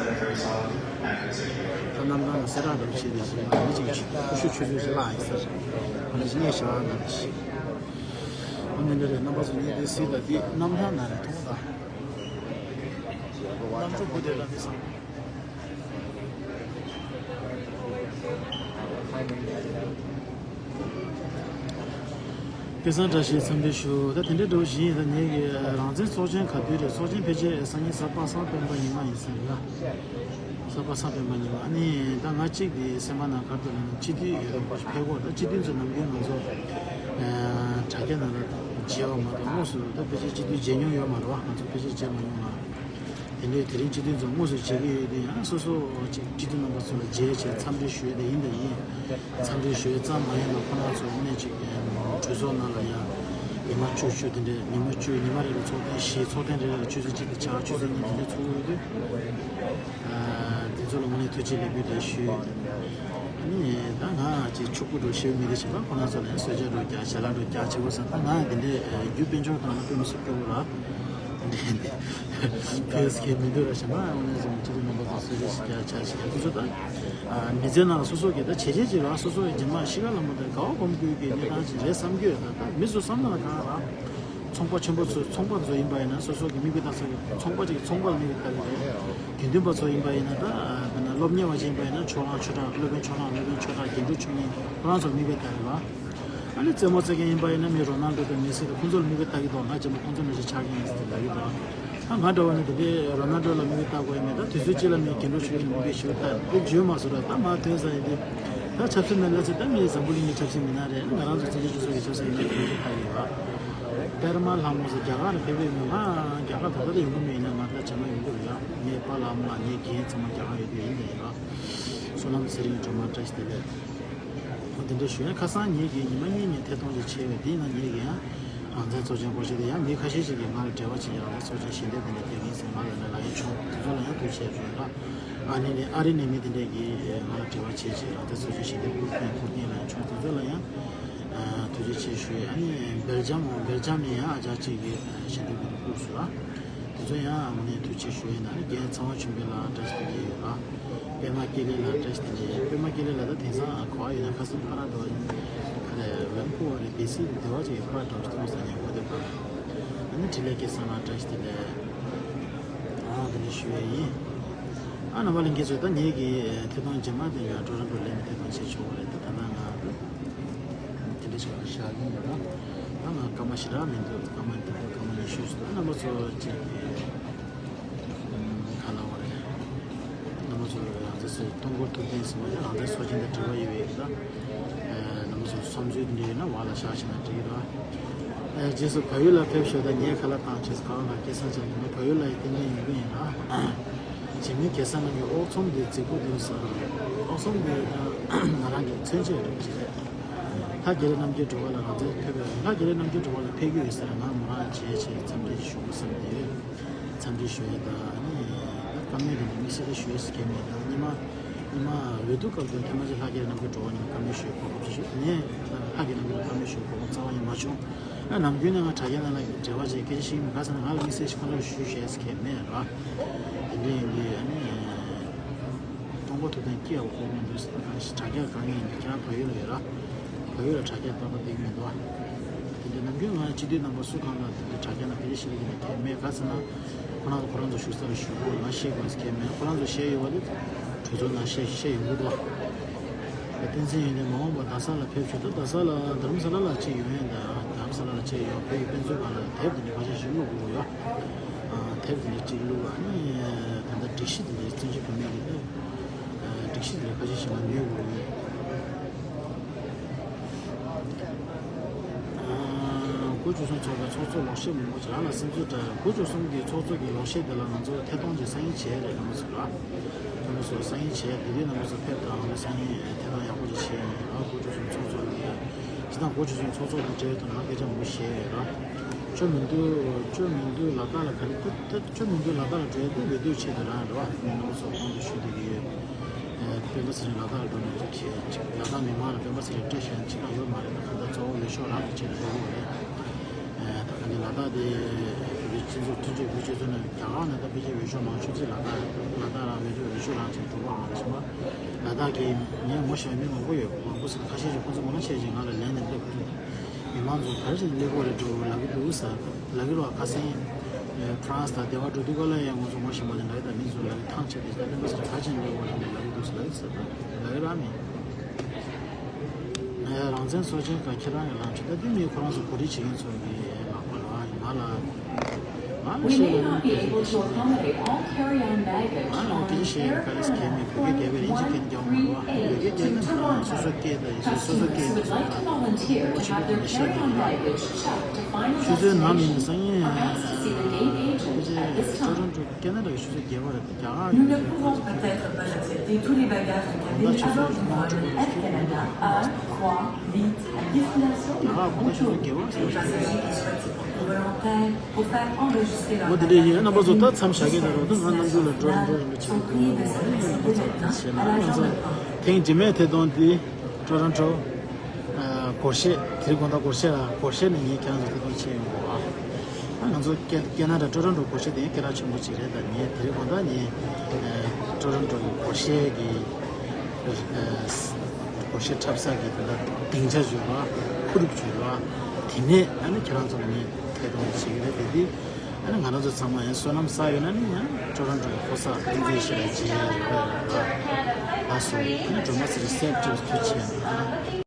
གནམ་ཐང་ལ་གསལ་བསྒྲགས་འདྲ་བོ་བྱས་ཏེ་ཡང་མི་གཅིག་ཀུ་ཤུ་ཆུ་ཚོད་ཅིག་བརླག་ཡིན་ཟེར། ཨ་ནི་ཞིག་ངས་ཞུ་བ་ན་ཞིག་ཨ་ནི་འདི་རེད། རྣམ་པ་ཚོ་ངས་འདི་གཟིགས་ལ་འདི་གནམ་ཐང་ན་རེད། མཐོང་ད་གནམ་གྲུ་བུ་དེ་ལ་འདི་སང་། སྐལ་བཟང་བཀྲ་ཤིས་འཚམས་འདྲི་ཞུ། ད་དེ་འདྲའི་འདྲ་བོ་ཞིག་ཡིན། ད་ངེད་ཀྱི་རང་བཙན་ཚོགས་ཆེན་ག་དུས་རེད། ཚོགས་ཆེན་ཕལ་ཆེར་སང་ཉིན་གཟའ་པ་སངས་སྤེན་པ་ཉི་མ་ཡིན་ས་རེད་ལ། གཟའ་པ་སངས་སྤེན་པ་ཉི་མ། ཨ་ནི་ད་ང་གཅིག་དེ་སེམས་པ་ནང་ག་རེ་འདུག་ལབ་ན། སྤྱི་འཐུས་ཡོད་པ་ཁོ་ཕེབས་དགོས། ད་སྤྱི་འཐུས་ཚོ་ནམ་རྒྱུན་ང་ཚོ་དྲ་རྒྱ་ནང་ལ་མཇལ་བ་མ་གཏོགས་དངོས་སུ་ད་ཕལ་ཆེར་སྤྱི་འཐུས་མཇལ་མྱོང་ཡོད་མ་རེད་བ། ང་ཚོ་ཕལ་ཆེར་མཇལ་མ་མྱོང་ང་། དེ་འདྲའི་དེ་རིང་སྤྱི་འཐུས་ཚོ་དངོས་སུ་མཇལ་གྱི་ཡོད་དུས་ཡང་སོ་སོ་ཅིག་སྤྱི་འཐུས་རྣམ་པ་ཚོ་ལ་མཇལ་བྱས་འཚམས་འདྲི་ཞུ་ཡས་དེ་ཡིན་དང་ཡིན། འཚམས་འདྲི་ཞུ་ཡས་ཙམ་མ་ཡིན་པར་ཁོ་རང་ཚོ་གནས་གཅིག་གྲོས་ཚོགས་ནང་ལ་ཡང་ཉི་མ་བཅུ་བཅུ་དེ་འདྲའི་ཉི་མ་བཅུ་ཉི་མ་རེ་ལ་ཚོགས་ཐེངས་བཞི། ཚོགས་ཐེངས་རེ་ལ་ཆུ་ཚོད་གཅིག་དང་ཕྱེད་ཀ་ཆུ་ཚོད་གཉིས་དེ་འདྲའི་ཚོགས་ཀྱི་ཡོད་དུས། དེ་ཚོ་ལ་དངོས་གནས་ཐུགས་རྗེ་ལེགས་འབུལ་རེ་ཞུ། ཨ་ནི་ད་ང་ཅིག་ཕྱུག་པོ་འགྲོ་ཤེས་མི་དེ་བྱེད་པ་ཁོ་རང་ཚོ་ལ་ཡང་གསོལ་ཇ་འགྲོ་རྒྱག་ཇ་ལ་འགྲོ་རྒྱག་བྱེད་དགོས་ས། ད་ང་དེ་འདྲའི་རྒྱུ་དཔལ་འབྱོར་གང་ལ་དཔེ་མི་སྲིད་སྐྱོ་བོ་ར། འདི་འདི་ཕེས་ཁེ་མི་འདུག་ར་བྱེད་པ། ཨ་ནི་ཚོ་སྤྱི་འཐུས་རྣམ་པ་ཚོ་གསོལ་ཇ་ཞིག་རྒྱག་ཇ་ཞིག་རྒྱག་དེ་ཚོ་ད་མི་ཚེ་ནང་ལ་སོ་སོ་གི་ད་བྱས་རྗེས་ཅིག་ར། སོ་སོ་ཡི་རྗེས་མ་ཤི་ཁ་ལ་མོ་ད་དགའ་བ་སྒོམ་དགོས་ཀྱི་གནས་སྟངས་ཅིག་རེད་བསམ་གྱི་ཡོད། ད་ད་མི་ཚོ་བསམ་ན་གང་ར། ཚོང་པ་ཆེན་པོ་ཚོ་ཚོང་པ་ཚོ་ཡིན་པ་ཡིན་ན་སོ་སོ་གི་མིག་དཔེ་ལྟ་ས་གི་ཚོང་པ་ཅིག་གི་ཚོང་པ་ལ་མིག་དཔེ་ལྟ་གི་རེད། དགེ་འདུན་པ་ཚོ་ཡིན་པ་ཡིན་ན་ད་དཔེར་ན་སློབ་གཉེར་བ་ཅིག་ཡིན་པ་ཡིན་ན་ཕྱོགས་གླང་ཆོས་གྲགས། སློབ་དཔོན་ཕྱོགས་གླང་སློབ་དཔོན་ཆོས་གྲགས། རྒྱན་དྲུག་མཆོག་གཉིས་ཁོ་རང་ཚོ་མིག་དཔེ་ལྟ་གི་རེད་བ། ཨ་ནི་རྩེད་མོ་རྩེ་མཁན་ཡིན་པ་ཡིན་ན་མི་རོ་ནལ་ཌོ་དང་མེ་སི་དང་ཁོང་ཚོ་ལ་མིག་དཔེ་ལྟ་གི་འདུག་ང་རྗེས་མ་ཁོང་ཚོ་ནང་བཞིན་ཆགས་ཀྱི་ཡིན་ཟེར་ལབ་ཀྱི་འདུག་ད་ང་འདྲ་བ་ནི་དེ་འདྲའི་རོ་ནལ་ཌོ་ལ་མིག་དཔེ་ལྟ་དགོས་ཡ་མེད། ད་དུས་ཚོད་གཅིག་ལ་མི་རྒན་འཁོགས་ཆུང་ཆུང་མིག་དཔེ་ཞིག་ལྟ་དེ་བརྗོད་མ་སོང་ར། ད་མ་ཐོན་ས་ཡིན་དུས་ད་ཆབ་སྲིད་ནང་སླེབས་ཚེ་ད་མི་འཛམ་བུ་གླིང་གི་ཆབ་སྲིད་མི་སྣ་རེད། ང་རང་ཚོ་བཙན་བྱོལ་སྤྱི་ཚོགས་ཀྱི་ཆབ་སྲིད་མི་སྣ་དེ་འདྲའི་ལྟ་གི་ཡོད་པ། པད་མ་ལྷ་མོ་ཟེར་རྒྱ་གར་ལ་ཕེབས་ཡོད་མེད། ང་རྒྱ་གར་ད་ལྟ་ད་ཡོང་གི་མེད་ཡིན་ན་ང་ད་རྗེས་མ་ཡོང་གི་རེད་ཡ། ངའི་པཱ་ལགས་ཨ་མ་ལགས་ངའི་རྒན་ཚང་མ་རྒྱ་གར་ཡོད་དུས་ཡིན་ད་ཡིན་ར། བསོད་ནམས་ཚེ་རིང་སྒྲོལ་མ་བཀྲ་ཤིས་བདེ་ལེགས། འོ་དེ་འདྲ་ཞུ་ཡ། ཁ་སང་ངེད་ཀྱིས་ཉི་མ་གཉིས་ཉིན་ཐད་གཏོང་ཅིག་བྱས་པས་དེའི་ནང་ངེད་ཀྱིས་ཡང་རང་བཙན་ཚོགས་ཆེན་སྐོར་ཞིག་དེ་ཡང་མི་ཁ་ཤས་ཤིག་གིས་ང་ལ་འབྲེལ་བ་བྱས་ཡ། རང་བཙན་ཚོགས་ཆེན་ཞལ་འདེབས་དེ་འདྲ་སྟེར་གིན་ཟེར་ང་ལ་ནས་ལབ་ཡ་བྱུང་། དེ་ཚོ་ལ་ཡང་ཐུགས་རྗེ་ཆེ་ཞུ་ཡ་ལ། ཨ་ནི་ནས་ཨ་རི་ནས་མི་དེ་འདྲས་ཀྱིས་ང་ལ་འབྲེལ་བ་བྱས་བྱས་རང་བཙན་ཚོགས་ཆེན་ཞལ་འདེབས་བསྐུར་མཁན་བསྐུར་མཁན་ལ་ཡང་བྱུང་། དེ་ཚོ་ལ་ཡང་ཐུགས་རྗེ་ཆེ་ཞུ་ཡ། ཨ་ནི་སྦེལ་ཇམ་འོང་སྦེལ་ཇམ་ནས་ཡང་ཨ་ཅག་ཅིག་གིས་ཞལ་འདེབས་དེ་འདྲ་བསྐུར་སོང་ལ། དེ་ཚོ་ཡང་ཨ་ནི་ཐུགས་རྗེ་ཆེ་ཞུ་ཡ། ཨ་ནི་རྒན་ཚངས་པ་ཆོས་འཕེལ་ལགས་བཀྲ་ཤིས་བདེ་ལེགས་ཡོད་ལ། པད་མ་སྐྱིད་ལེགས་ལགས་བཀྲ་ཤིས་བདེ་ལེགས། པད་མ་སྐྱིད་ལེགས་ལགས་ད་དེང་སང་ག་པར་ཡོད་ན། ཁ་སང་ཕར་འགྲོ་བ་ཡིན། ག་རེ་ཝན་ཀུ་ཝར་རེད། ཌི་སི་རེད། དེ་པར་ཅིག་ཕར་འགྲོ་བ་མཐོང་ས་ཉེ་པོ་དེ་པར། ཨ་ནི་འཕྲིན་ལས་སྐལ་བཟང་ལགས་བཀྲ་ཤིས་བདེ་ལེགས། ཨ་དེ་འདྲ་ཞུ་ཡ་ཡིན། ཨ་རྣམ་པ་ལྷན་རྒྱས་ཚོ་ད་ངེད་ཀྱི་ཐད་གཏོང་རྗེས་མ་དེ་ཡང་ཊོ་རོན་ཊོ་ལ་ནས་ཐད་གཏོང་བྱེད་ཆོག་གི་རེད། ད་ད་ལྟ་ང་དེ་འདྲ་ཞིག་ལ་བཞག་གི་ཡོད་ལ། ད་ང་སྐར་མ་ཞེ་དྲག་མི་འདུག་སྐར་མ་འདི་འདུག་སྐར་མ་ཉི་ཤུ་ཞིག་འདུག་རྣམ་པ་ཚོ་ཅིག་ག་ལ་བ་རེད། རྣམ་པ་ཚོ་རང་ཚོ་སུ་སྟོང་སྐོར་ཐུབ་བསྟན་ཟེར་བ་ཡང་རང་བཙན་ཚོགས་ཆེན་དང་འབྲེལ་བ་ཡོད་པའི་ད། རྣམ་པ་ཚོ་བསམ་ཚུལ་འདི་འདྲ་ཡོད་ན་བར་ལ་བཞག་བྱས་ན་འགྲིག་གི་རེད། རྗེས་སུ་བལ་ཡུལ་ལ་ཕེབས་ཞོར་དང་ངས་ཁ་ལག་བཏང་བྱས་གང་ལ་སྐལ་བཟང་ཅན་དེ་ནི་བལ་ཡུལ་ལ་ཡི་ཏན་ཏན་ཡོང་གི་ཡིན་ལ། རྗེས་མའི་གེ་སར་རྣམས་ཀྱི་ཨོག་ཚོམ་འདི་རྫིག་པོ་འདུག་ཟེར། ཨོག་ཚོམ་འདི་ང་རང་གི་མཚོན་བྱེད་རེད་ཅེས། ལྷ་རྒྱལ་བའི་རྣམ་རྒྱལ་སྒྲོལ་དཀར་ལ་རང་བཙན་ཕེབས་པའི་ལྷ་རྒྱལ་བའི་རྣམ་རྒྱལ་སྒྲོལ་དཀར་ལ་ཕེབས་ཀྱི་ཡོད་ཟེར་ང་མོ་རང་བྱས་བྱས་འཚམས་འདྲི་ཞུ་དགོས་བསམ་སྟེ་ཡོད། འཚམས་འདྲི་ཞུ་ཡས་དང་ནི་བཀའ་མོལ་འདི་ནི་དམིགས་བསལ་ཞུ་ཡས་སུ་གལ་མེད་དང་ཉི་མ་ཉི་མ་འོས་བསྡུ་སྐབས་དུ་ཐེངས་མ་གཅིག་ལྷ་རྒྱལ་རྣམ་རྒྱལ་སྒྲོལ་དཀར་ཉིད་བཀའ་མོལ་ཞུས་གོ་སྐབས་ཅིག་ཞུས་ནས་ལྷ་རྒྱལ་རྣམ་རྒྱལ་བཀའ་མོལ་ཞུས་གོ་སྐབས་རྩ་བ་ཡང་མ་བྱུང་། ཨ་ནམ་རྒྱུན་ནས་ང་དྲ་རྒྱ་ནང་ལ་འབྲེལ་བ་བྱེད་སྐད་ཆ་ཤེས་མི་ག་ས་ན་ང་ལ་དམིགས་བསལ་ཞིག་ཁོང་ཚོར་ཞུ་ཤེས་མཁན་མེད་ར། དེ་འདྲ་ཡིན་དུས་ཨ་ནི་ཀྲུང་གོ་ཐུབ་བསྟན་སྐྱིད་ཡག་པོ་ཁོ་མི་འདུག་ཟེར་ན་གང་ཞིག་དྲ་རྒྱ་གང་ཡིན་དུས་ཁྱེད་རང་བལ་ཡུལ་ལ་ཡོད་ར། བལ་ཡུལ་ལ་དྲ་རྒྱ་སྟོན་པ་འདེགས་མི་འདུག་ཨ། དེ་འདྲ་ནམ་རྒྱུན་ང་སྤྱི་འཐུས་རྣམ་པ་སུ་གང་ལ་དེ་འདྲ་དྲ་རྒྱ་ནང་སྐད་ཆ་བཤད་ཀྱི་མེད་མཁན་མེད་ག་ཟེར་ན། ཁོ་རང་ཚོ་ཁོ་རང་ཚོ་བཞུགས་ས་ལ་བཞུགས་དགོས་ང་བཤད་དགོས་ཟེར་མཁན་མེད། ཁོ་རང་ཚོ་བཤད་ཡོད་པ་དེ་གྲོས་ཚོགས་ནང་བཤད་བཤད་ཡོང་གི་འདུག་ཨ། བསྟན་འཛིན་ཡོན་ཏན་མ་འོངས་པ་རྡ་ས་ལ་ཕེབས་ཆོག་ད་རྡ་ས་ལ་རྡ་རམ་ས་ལ་ལ་གཅིག་ཡོང་ཡ་ད་རྡ་རམ་ས་ལ་ལ་གཅིག་ཡོང་བོད་ཀྱི་དཔེ་མཛོད་སྒང་ལ་དེབ་དེ་འདྲ་ཁ་ཤས་ཤིག་བླུག་དགོས་ཡོད། དེབ་དེ་འདྲ་གཅིག་བླུག་ཨ་ནི་ད་ལྟ་སྒྲིག་གཞི་དེ་འདྲ་བཙན་བྱོལ་བོད་མིའི་གི་སྒྲིག་གཞི་དེ་འདྲ་ཁ་ཤས་ཤིག་ང་ཉོས་དགོས་ཡོད། དགུ་བཅུ་གསུམ་ཚོགས་པའི་ཚོགས་གཙོ་ལོག་བཤད་མང་པོ་ཅིག་རང་ལ་སེམས་ཚོར་འདྲ། དགུ་བཅུ་གསུམ་གྱི་ཚོགས་གཙོ་གི་ལོག་བཤད་དེ་ལ་ང་ཚོ་ཐད་གཏོང་ཅིག་སང་ཉིན་བྱས་རེད་རྣམ་པ་ཚོ་ལ། རྣམ་པ་ཚོ་སང་ཉིན་བྱས་དེ་དུས་རྣམ་པ་ཚོ་ཕེབས་དང་ང་ཚོ་སང་ཉིན་ཐད་གཏོང་ཡག་པོ་ཅིག་བྱས་ཡིན་ར། དགུ་བཅུ་གསུམ་ཚོགས་གཙོ་གི་སྤྱི་བཏང་དགུ་བཅུ་གསུམ་ཚོགས་གཙོ་དང་འབྲེལ་ཡོད་དུ་ང་སྐད་ཆ་མང་པོ་བཤད་ཡོད་ར། བཅོ་མིན་འདུག་བཅོ་མིན་འདུག་ལ་དྭགས་ལ་ག་རེ་ད་ད་བཅོ་མིན་འདུག་ལ་དྭགས་ལ་འགྲོ་ཡ་ད་འོས་བསྡུ་ཆེད་དུ་རང་རེད་བ། རྣམ་པ་ཚོ་གོང་དུ་ཞུ་བསྡད་ཀྱི་ཡོད། སྤེན་པ་ཚེ་རིང་ལ་དྭགས་འགྲོ་ནས་ཅིག་བྱས་ཅིག་ལ་དྭགས་མི་མང་ལ་སྤེན་པ་ཚེ་རིང་སྤྲད་བཞག་ཅིག་ལ་ཡོད་མ་རེད། ད་ག་ད་གཙོ་བོ་འོས་ཤོག་རག་གི་ཆེད་དུ་འགྲོ་གི་རེད། ད་ག་ནས་ལ་དྭགས་དེ་བོད་པའི་སྤྱི་ཚོགས་མཐུན་སྒྲིལ་དབུས་སྤྱི་ཚོགས་ནང་རྒྱ་གར་ནང་ད་ཕལ་ཆེར་འོས་ཤོག་མང་ཤོས་ཅིག་ལ་དྭགས་རེད། ལ་དྭགས་རང་འོས་ཤོག་འོས་ཤོག་རང་ཅིག་འགྲོ་གི་མ་རེད་ཟེར་བ། ལ་དྭགས་ཀྱི་ངས་ངོ་ཤེས་པའི་མི་མང་པོ་ཡོད། མང་པོ་ཟེར་ན་ཁ་ཤས་ཤིག་ཁོང་ཚོ་མང་ཆེ་ཞིག་ང་ལ་ལན་ནས་སླེབས་ཀྱི་འདུག་མི་མང་ཚོ་ག་རེ་བྱས་ནས་སླེབས་དགོས་རེད་འགྲོ་ལབ་ཀྱི་འདུག་ཟེར་ལབ་ཀྱི་རེད་བ། ཁ་སང་ཨེ་ཕ་རན་སི་དང་སྡེ་བ་འགྲོ་དུས་སྐབས་ལ་ཡང་ང་ཚོ་ངོ་ཤེས་པ་དེ་འདྲ་ཡོད། ད་མི་ཚོ་ལ་ཐང་ཆད་དེ་ད་སྤེན་པ་ཚོ་ག་རེ་བྱས་ནས་སླེབས་དགོས་རེད་ལབ་ཀྱི་འདུག་ཟེར་ལབ་ཀྱི་ཟེར་ད་ལབ་ཀྱི་ར་མིན། རང་བཙན་སྲོག་ཆགས་ག་ཁྱེད་རང་གི་ལམ་ཁྲིད་ད་དེ་མི་ཁོ་རང་ཚོ་གོ་སྒྲིག་བྱེད་མཁན་ཚོ་གི་ལག་པ་ལ་ང་ལ་ང་ལ་We may not be able to accommodate all carry-on baggage on our aircraft three eight to Tallinn. Customers would like to volunteer to have their carry-on baggage checked to find out if Perhaps to see the gate agent at this time. Nous ne pouvons peut-être pas accepter tous les bagages de cabine avant de prendre Air Canada un, trois, huit à destination de Toronto. Les passagers qui souhaitent se porter volontaires pour faire enregistrer leur bagage de cabine internationale sont priés de s'adresser dès maintenant à l'agent de port. ཐེངས་རྗེས་མའི་ཐད་གཏོང་འདི་ཊོ་རོན་ཊོ། ཨ། སྒོར་གཞས། དེ་རིང་དགོང་དག་སྒོར་གཞས་ལ། སྒོར་གཞས་ནས་ངས་ཁྱེད་རང་ཚོ་ཐད་གཏོང་བྱས་ཡོང་གོ། ཨ། ཨ། ང་ཚོ་ཀེ་ཀེ་ན་ཌ་ཊོ་རོན་ཊོ་སྒོར་གཞས་དེ་སྐད་གྲགས་ཆེན་པོ་ཅིག་རེད། ད་ངས་དེ་རིང་དགོང་དག་ངས་ཨ། ཊོ་རོན་ཊོ་གི་སྒོར་གཞས་ཀྱི་ཨ། སྒོར་གཞས་འཁྲབ་ས་གི་དེ་འདྲ་སྡིངས་ཆ་བཟོས་པ། ཁུ་རུབ་བཟོས་པ། དེ་ནས་ཨ་ནི་ཁྱེད་རང་ཚོ་ལ་ངས་ཐད་གཏོང་བྱེད་ཀྱི་རེད། དེ་དུས་ཨ་ནི་ང་རང་ཚོ་ཚང་མ་ཡང་བསོད་ནམས་བསགས་ཡོད་ན་ནི་ཡང་ཊོ་རོན་ཊོ་གི་ཕོ་གསར་བསྟན་འཛིན་ཞེས་པའི་རྗེས་ལ་སོ་ཨ་ནི་སྒྲོལ་མ་སི་རི་སེབ་ཊིབ་ཐུགས་ཆེ་ན།